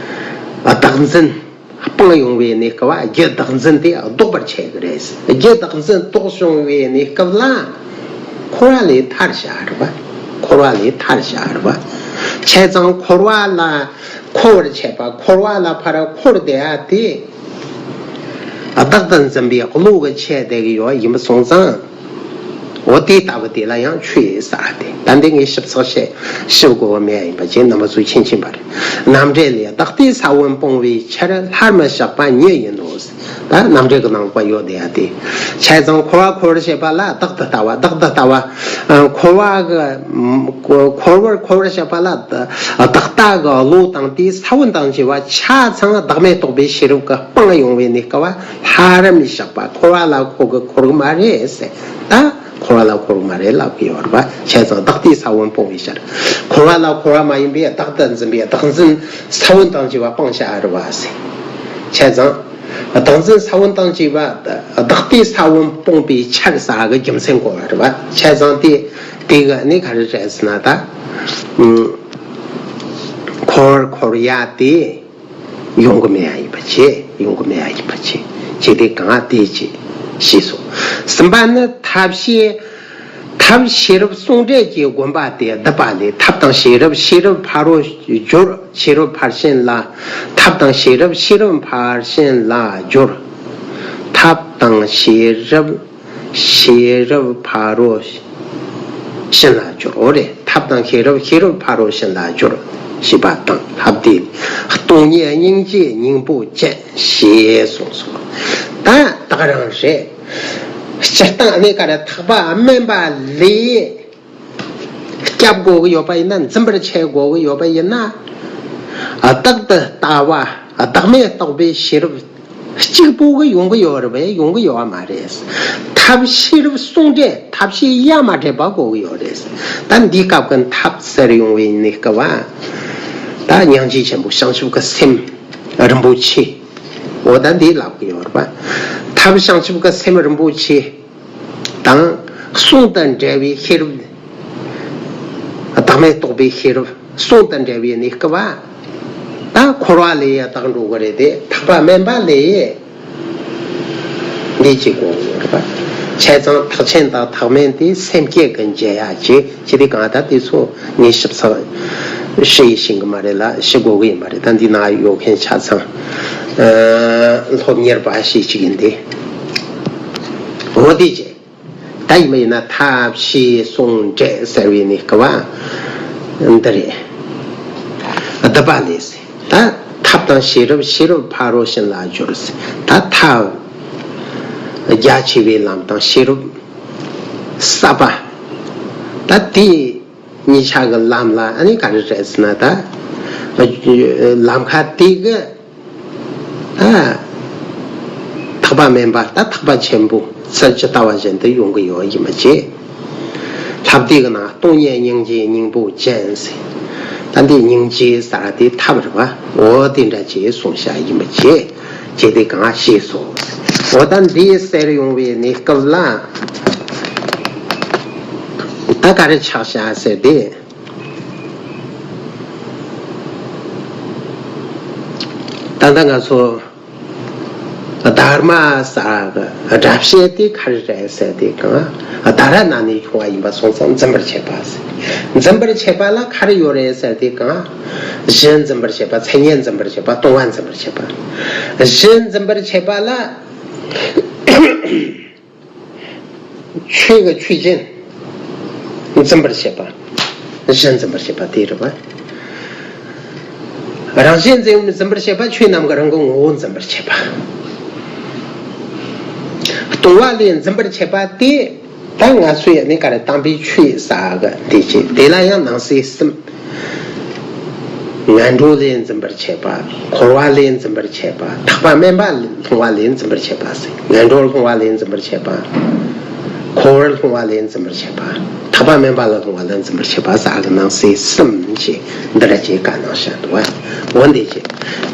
བདག་འཛིན་སྤངས་ཡོང་བའི་གནས་སྐབས་རྒྱུ་བདག་འཛིན་དེ་ལྡོག་པར་བྱེད་ཀྱི་རེད། རྒྱུ་བདག་འཛིན་ལྡོག་བྱུང་བའི་གནས་སྐབས་ལ་འཁོར་བ་ལས་ཐར་བྱ་རེད་པ། འཁོར་བ་ལས་ཐར་བྱ་རེད་པ། བྱས་ཙང་འཁོར་བ་ལ་འཁོར་བར་བྱེད་པ། འཁོར་བ་ལ་ཕར་འཁོར་བསྡད་ཡ་དེ་བདག་ཏུ་འཛིན་པའི་བློ་གིས་ཆད་བསྡད་ཀྱི་ཡོད་ཡིན་པ་སོང་ཙང་། འོ་དེ་ལྟ་བུ་དེ་ལ་ཡང་ཆོས་ཟེར་ཏེ། ད་འདི་ངས་ཞིབ་ཚགས་བཤད་ཞིབ་དགོས་པ་མེད་ཡིན་པ་བྱས། རྣམ་པ་ཚོས་མཁྱེན་མཁྱེན་པ་རེད། རྣམ་འགྲེལ་ལས། བདག་ལྟའི་ས་བོན་སྤོང་བའི་ཕྱིར། ལྷར་མི་གཤེགས་པ་ཉིད་ཡིན་ནོ། ད་རྣམ་འགྲེལ་གྱི་ནང་པ་ཡོད་དེ་ཡ་དེ། བྱས་ཙང་འཁོར་བ་འཁོར་བར་བྱེད་པ་ལ་བདག་ཏུ་ལྟ་བ། བདག་ཏུ་ལྟ་བ། འཁོར་བ་གི་འཁོར་བར་འཁོར་བར་བྱེད་པ་ལ་བདག་ལྟ་གི་བློ་དང་དེའི་ས་བོན་དང་བཅས་པ་ཆ་ཚང་བདག་མེད་རྟོགས་པའི་ཤེས་རབ་ཀྱིས་སྤངས་ཡོང་བའི་གནས་སྐབས་ལྷར་མི་གཤེགས་པ། འཁོར་བ་ལ་འཁོར་གི་འཁོར་གི་མ་རེད་ཟེར། ད་འཁོར་བ་ལ་འཁོར་གི་མ་རེད་ལབ་ཀྱི་ཡོད་རེད་པ། བྱས་ཙང་བདག་ལྟའི་ས་བོན་སྤོང་བའི་ཕྱིར། འཁོར་བ་ལ་འཁོར་བ་མ་ཡིན་པའི་བདག་ཏུ་འཛིན་པའི་བདག་འཛིན་ས་བོན་དང་བཅས་པ་སྤངས་བྱ་རེད་པ་ཟེར། བྱས་ཙང་། བདག་འཛིན་ས་བོན་དང་བཅས་པ། བདག་ལྟའི་ས་བོན་སྤོང་བའི་ཕྱིར་ཟེར་གི་རྒྱུ་མཚན་གོ་བ་རེད་པ། བྱས་ཙང་དེ་དེ་གི་གནས་ག་རེ་རེད་ཟེར་ན། ད་འཁོར་འཁོར་ཡ་དེ་ཡོང་གི་མེད་ཡ་ཡིན་པ་བྱས། ཡོང་གི་མེད་ཡ་ཡིན་པ་བྱས། བྱས་དེ་གང་དེ་བྱས་ཞེས་སོ། གསུམ་པ་ནི་ཐབས་ཤེས། ཐབས་ཤེས་རབ་ཟུང་འབྲེལ་གྱི་དགོངས་པ་སྟེ་བསྡུས་པ་ལས། ཐབས་དང་ཤེས་རབ། ཤེས་རབ་ཕ་རོལ་སྦྱོར། ཤེས་རབ་ཕར་ཕྱིན་ལ། ཐབས་དང་ཤེས་རབ། ཤེས་རབ་ཕར་ཕྱིན་ལ་སྦྱོར། ཐབས་དང་ཤེས་རབ། ཤེས་རབ་ཕ་རོལ་ཕྱིན་ལ་སྦྱོར། འོ་རེད། ཐབས་དང་ཤེས་རབ། ཤེས་རབ་ཕ་རོལ་ཕྱིན་ལ་སྦྱོར་ཞེས་པ་དང་ལྷག་སྟེ། སྟོང་ཉིད་སྙིང་རྗེའི་སྙིང་པོ་ཅན་ཞེས་གསུངས་སོ། ད་ད་ག་རང་རེད། སྤྱིར་བཏང་ཨ་ནི་ག་རེ། ཐེག་པ་དམན་པ་ལས་སྐྱབས་དགོས་ཀྱི་ཡོད་པ་ཡིན་ན། འཛིན་པར་བྱེད་དགོས་ཀྱི་ཡོད་པ་ཡིན་ན། བདག་ཏུ་ལྟ་བ། བདག་མེད་རྟོགས་པའི་ཤེས་རབ་གཅིག་པོ་གིས་ཡོང་གི་ཡོད་རེད་པས། ཡོང་གི་ཡོད་པ་མ་རེད། ཐབས་ཤེས་རབ་ཟུང་འབྲེལ། ཐབས་ཤེས་ཡ་མ་བྲལ་བ་དགོས་ཀྱི་ཡོད་རེད། ད་འདིའི་སྐབས་ཀྱི་ཐབས་ཟེར་ཡོང་བའི་གནས་སྐབས་ཨ། ད་སྙིང་རྗེ་ཆེན་པོ་བྱང་ཆུབ་ཀྱི་སེམས་རིན་པོ་ཆེ། འོ་ད་འདི་ལབ་ཀྱི་ཡོད་རེད་པ། ཐབས་བྱང་ཆུབ་ཀྱི་སེམས་རིན་པོ་ཆེ་དང་ཟུང་དུ་འབྲེལ་བའི་ཤེས་རབ། བདག་མེད་རྟོགས་པའི་ཤེས་རབ་ཟུང་དུ་འབྲེལ་བའི་གནས་སྐབས་ཨ། ད་འཁོར་བ་ལས་ཡང་དག་འགྲོ་གི་རེད་དེ། ཐེག་པ་དམན་པ་ལས་འདི་གཅིག་དགོས་ཀྱི་ཡོད་རེད་པ། བྱས་ཙང་ཐེག་ཆེན་དང་ཐེག་དམན་དེ་སེམས་བསྐྱེད་ཀྱིས་འབྱེད་ཡ་བྱེད། ཅི་སྟེ་གང་ལྟར་དེ་ཚོ་ངས་ཞིབ་ཚགས་ཞུ་ཡི་ཤེས་ཀྱི་མ་རེད་ལ། ཞུ་དགོས་ཀྱི་ཡིན་པ་རེད། ད་འདི་ན་ཡོད་མཁན་ཆ་ཚང་སློབ་གཉེར་པ་ཞིག་ཅིག་ཡིན་ཏེ། འོ་དེ་བྱས། ད་ཡིན་པ་ཡིན་ན་ཐབས་ཤེས་ཟུང་འབྲེལ་ཟེར་བའི་གནས་སྐབས་འདི་རེད། བསྡུས་པ་ལས། ད་ཐབས་དང་ཤེས་རབ། ཤེས་རབ་ཕ་རོལ་ཕྱིན་ལ་སྦྱོར་ཟེར། ད་ཐབས་རྒྱ་ཆེ་བའི་ལམ་དང་། ཤེས་རབ་ཟབ་པ། ད་དེ་ གཉིས་ཆ་གི་ལམ་ལ་ཨ་ནི་ག་རེ་རེད་ཟེར་ན་ད། ལམ་ཁ་དེ་གི་ཨ་ཐེག་པ་དམན་པ་ད་ཐེག་པ་ཆེན་པོ་ས་ཇི་ལྟ་བ་བཞིན་དུ་ཡོང་གི་ཡོད་ཡིན་པ་བྱས། ལྷ་བསྡུས་ཀྱི་ནང་སྟོང་ཉིད་སྙིང་རྗེའི་སྙིང་པོ་ཅན་ཟེར། ད་འདི་སྙིང་རྗེ་ཟེར་དེ་ཐབས་རེད་པ། འོ་དེ་འདྲ་ཅིག་གསུངས་བཞག་ཡིན་པ་བྱས། བྱས་དེ་གང་ཞེས་སོ། འོ་ད་འདི་ཟེར་ཡོང་བའི་གནས་སྐབས་ལ་ད་ག་རེ་ཆགས་བཞག་ཟེར་དེ། ད་ལྟ་ང་ཚོ་དྷརྨ་ཟེར་གི་སྒྲ་བཤད་དེ་ག་རེ་རེད་ཟེར་དེ་གང་། དྷ་ར་ཎ་ནས་བྱུང་བ་ཡིན་པ་སོང་ཙང་འཛིན་པར་བྱེད་པ་ཟེར། འཛིན་པར་བྱེད་པ་ལ་ག་རེ་ཡོད་རེད་ཟེར་དེ་གང་། གཞི་འཛིན་པར་བྱེད་པ། མཚན་ཉིད་འཛིན་པར་བྱེད་པ། ལྟུང་བ་འཛིན་པར་བྱེད་པ། གཞི་འཛིན་པར་བྱེད་པ་ལ། ཆོས་ཀྱི་ཆོས་ཅན། འཛིན་པར་བྱེད་པ། གཞི་འཛིན་པར་བྱེད་པ་དེ་རེད་པ། རང་གཞན་འཛིན་འཛིན་པར་བྱེད་པ་ཆོས་རྣམས་ཀྱི་རང་གི་ངོ་བོ་འཛིན་པར་བྱེད་པ། ལྟུང་བ་ལས་འཛིན་པར་བྱེད་པ་དེ། ད་ང་ཚོས་ནི་ག་རེ་དམ་པའི་ཆོས་ཟེར་གི་འདི་བྱེད་དེ་ལ་ཡང་ནང་གསེས་གསུམ། ངན་འགྲོ་ལས་འཛིན་པར་བྱེད་པ། འཁོར་བ་ལས་འཛིན་པར་བྱེད་པ། ཐེག་པ་དམན་པ་ལས་སློང་བ་ལས་འཛིན་པར་བྱེད་པ་ཟེར། ངན་འགྲོར་སློང་བ་ལས་འཛིན་པར་བྱེད་པ། འཁོར་བར་སློང་བ་ལས་འཛིན་པར་བྱེད་པ། ཐེག་པ་དམན་པ་ལ་སློང་བ་ལས་འཛིན་པར་བྱེད་པ་ཟེར་གི་ནང་གསེས་གསུམ་ཞེས་འདི་འདྲ་ཅིག་བཀའ་གནང་བཞག་འདུག་བ། འོ་འདི་ཅིག་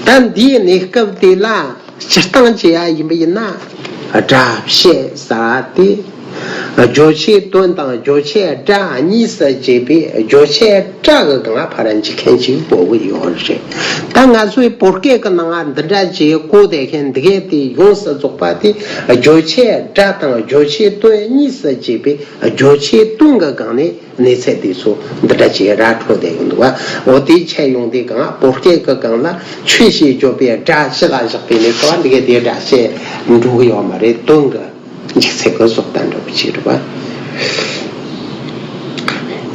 ད་འདིའི་གནས་སྐབས་དེ་ལ་སྤྱིར་བཏང་བྱེད་ཡ་ཡིན་པ་ཡིན་ན། སྒྲ་བཤད་ཟེར་དེ། རྗོད་བྱེད་དོན་དང་རྗོད་བྱེད་སྒྲ་གཉིས་སུ་འབྱེད་པའི་རྗོད་བྱེད་སྒྲ་གི་སྒང་ལ་ཕར་འཇུག་མཁན་ཅིག་དགོས་ཀྱི་ཡོད་རེད། ད་ང་ཚོའི་བོད་སྐད་ཀྱི་ནང་ང་འདི་འདྲ་ཅིག་གོ་བསྡད་མཁན་འདི་གས་དེ་ཡོངས་སུ་རྫོགས་པ་དེ་རྗོད་བྱེད་སྒྲ་དང་རྗོད་བྱེད་དོན་གཉིས་སུ་འབྱེད་པའི་རྗོད་བྱེད་དོན་གྱི་སྒང་ནས། གནས་ཚད་དེ་ཚོ་འདི་འདྲ་ཅིག་ར་འཕྲོད་བསྡད་ཡོང་འདུག་བ། འོ་དེའི་ཆེད་ཡོང་དེ་གང་བོད་སྐད་ཀྱི་སྒང་ལ་ཆོས་ཞེས་བརྗོད་པའི་སྒྲ་སྤྱི་ལ་བཞག་པའི་གནས་སྐབས་འདི་གའི་དེའི་སྒྲ་བཤད་འགྲོ་གི་ཡོད་མ་རེད། དོན་གྱི་འཇུག་ཚད་ཀྱི་བཟོ་ལྟ་འདྲ་བོ་ཅིག་རེད་བ།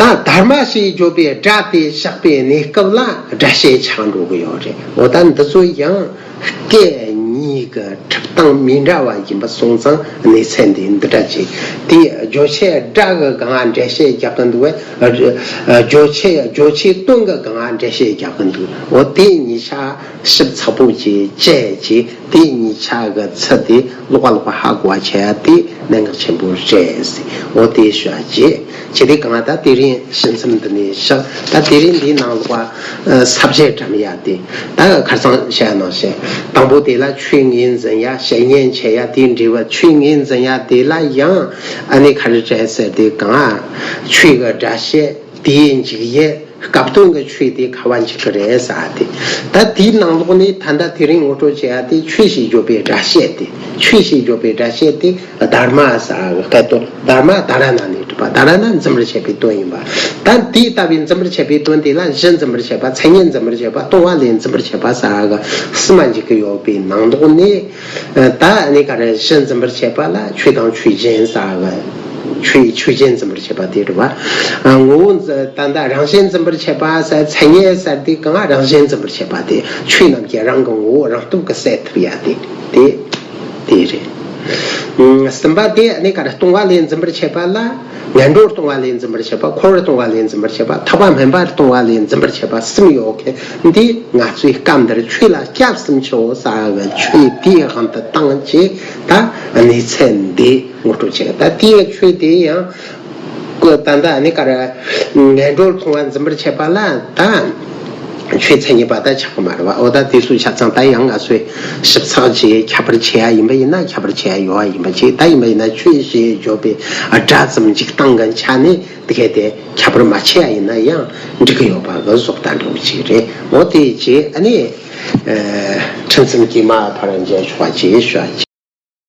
ད་དྷརྨ་ཞེས་བརྗོད་པའི་སྒྲ་དེ་བཞག་པའི་གནས་སྐབས་ལ་སྒྲ་བཤད་ཆགས་འགྲོ་གི་ཡོད་རེད། འོ་ད་འདི་ཚོ་ཡང་། སྐད་གཉིས་ཀྱི་གྲུབ་སྟངས་མི་འདྲ་བ་ཡིན་པ་སོང་ཙང་གནས་ཚད་འདི་འདི་འདྲ་ཅིག་དེ་རྗོད་བྱེད་སྒྲ་གི་སྒང་འགྲེལ་བཤད་རྒྱག་གི་འདུག་བས། རྗོད་བྱེད་རྗོད་བྱེད་དོན་གྱི་སྒང་འགྲེལ་བཤད་རྒྱག་གི་འདུག་འོ་དེ་གཉིས་ཆ་ཞིབ་ཚགས་པོ་ཅིག་དཔྱད་ཅིག་དེ་གཉིས་ཆ་གི་ཚུལ་དེ་ལོག་པ་ལོག་པ་ཧ་གོ་བ་བྱས་དེ་གནད་འགག་ཆེན་པོ་རེད། འོ་དེ་ཞུ་བ་བྱེད། བྱེད་དེ་གང་ལ་ད་དེ་རིང་ཞིབ་མཚམས་འདི་ནས་བཞག་ད་དེ་རིང་འདིའི་ནང་ལོགས་པ་ས་བཅད་འགྲམ་ཡ་དེ་ད་ཁར་སང་བཤད་ནང་བཞིན་དང་པོ་དེ་ལ་ཆོས་ངོས་འཛིན་ཡ་བཤད་ཉན་བྱེད་ཡ་དེའི་འབྲས་བུ་ཆོས་ངོས་འཛིན་ཡ་དེ་ལ་ཡང་ཨ་ནི་ག་རེ་རེད་ཟེར་དེ་གང་ཆོས་ཀྱི་སྒྲ་བཤད་དེའི་འཇུག་ཡུལ་སྐབས་དོན་གྱི་ཆོས་དེ་ག་བ་འཇུག་གི་རེད་ཟེར་དེ་ད་དེའི་ནང་ལོགས་ནས་ད་ལྟ་དེ་རིང་ངོ་སྤྲོད་བྱེད་ཡ་དེ་ཆོས་ཞེས་བརྗོད་པའི་སྒྲ་བཤད་དེ་ཆོས་ཞེས་བརྗོད་པའི་སྒྲ་བཤད་དེ། དྷརྨ་ཟེར་བའི་སྐད་དོད། དྷརྨ་དྷ་ར་ཎ་ནས་གྲུབ་པ། དྷ་ར་ཎ་འཛིན་པར་བྱེད་པའི་དོན་ཡིན་པ། ད་དེ་ལྟ་བུའི་འཛིན་པར་བྱེད་པའི་དོན་དེ་ལ་གཞི་འཛིན་པར་བྱེད་པ། མཚན་ཉིད་འཛིན་པར་བྱེད་པ། ལྟུང་བ་ལས་འཛིན་པར་བྱེད་པ་ཟེར་བ་གསུམ་མ་འཇིག་གི་ཡོད་པའི་ནང་ལོགས་ནས། ད་ནི་ག་རེ་གཞི་འཛིན་པར་བྱེད་པ་ལ་ཆོས་དང་ཆོས་ཅན་ཟེར་བ། ཆོས་ཆོས་ཅན་འཛིན་པར་བྱེད་པ་དེ་རེད་བ། ངོ་བོ་འཛི་ད་ལྟ་རང་བཞིན་འཛིན་པར་བྱེད་པ་ཟེར་མཚན་ཉིད་ཟེར་དེ་གང་རང་བཞིན་འཛིན་པར་བྱེད་པ་དེ་ཆོས་རྣམས་ཀྱི་རང་གི་ངོ་བོ་རང་སྟོབས་ཀྱིས་གསལ་ཐུབ་ཡ་དེ་དེ། དེ་རེད། གསུམ་པ་དེ་ནི་ག་རེ་ལྟུང་བ་ལས་འཛིན་པར་བྱེད་པ་ལ་ངན་འགྲོར་ལྟུང་བ་ལས་འཛིན་པར་བྱེད་པ། འཁོར་བར་ལྟུང་བ་ལས་འཛིན་པར་བྱེད་པ། ཐེག་པ་དམན་པར་ལྟུང་བ་ལས་འཛིན་པར་བྱེད་པ་གསུམ་ཡོད་མཁན་འདི་ང་ཚོའི་སྐབས་འདིར་ཆོས་ལ་སྐྱབས་སུ་མཆིའོ་ཟེར་བའི་ཆོས་དེའི་དབང་དུ་བཏང་བྱས་ད་གནས་ཚད་འདི་ངོ་སྤྲོད་བྱེད། ད་དེའི་ཆོས་དེ་ཡང་ཀོ་ད་ལྟ་ནི་ག་རེ་ངན་འགྲོར་ལྟུང་བ་འཛིན་པར་བྱེད་པ་ལ་ད། ཆོས་མཚན་ཉིད་པ་ད་ཆགས་ཀྱི་མ་རེད་བ། འོ་ད་དེ་ཚོ་ཆ་ཚང་ད་ཡང་ང་ཚོས་ཞིབ་ཚགས་ཀྱིས་ཁྱད་པར་ཕྱེ་ཡ་ཡིན་པ་ཡིན་ན་ཁྱད་པར་ཕྱེ་ཡ་ཡོད་པ་ཡིན་པ་ཅིག་ད་ཡིན་པ་ཡིན་ན་ཆོས་ཞེས་བརྗོད་པའི་སྒྲ་ཙམ་འཇུག་སྟངས་ཀྱི་ཆ་ནས་དེ་གས་དེ་ཁྱད་པར་མ་ཕྱེ་ཡ་ཡིན་ན་ཡང་འགྲིག་གི་ཡོད་པ་གི་བཟོ་ལྟ་འདྲ་བོ་ཅིག་རེད། འོ་དེ་རྗེས་ཨ་ནི་ཁྲིམས་གསུམ་གྱི་མ་ཕར་མཇལ་ཆོག་པ་ཅིག་ཞུ་བ་ཅིག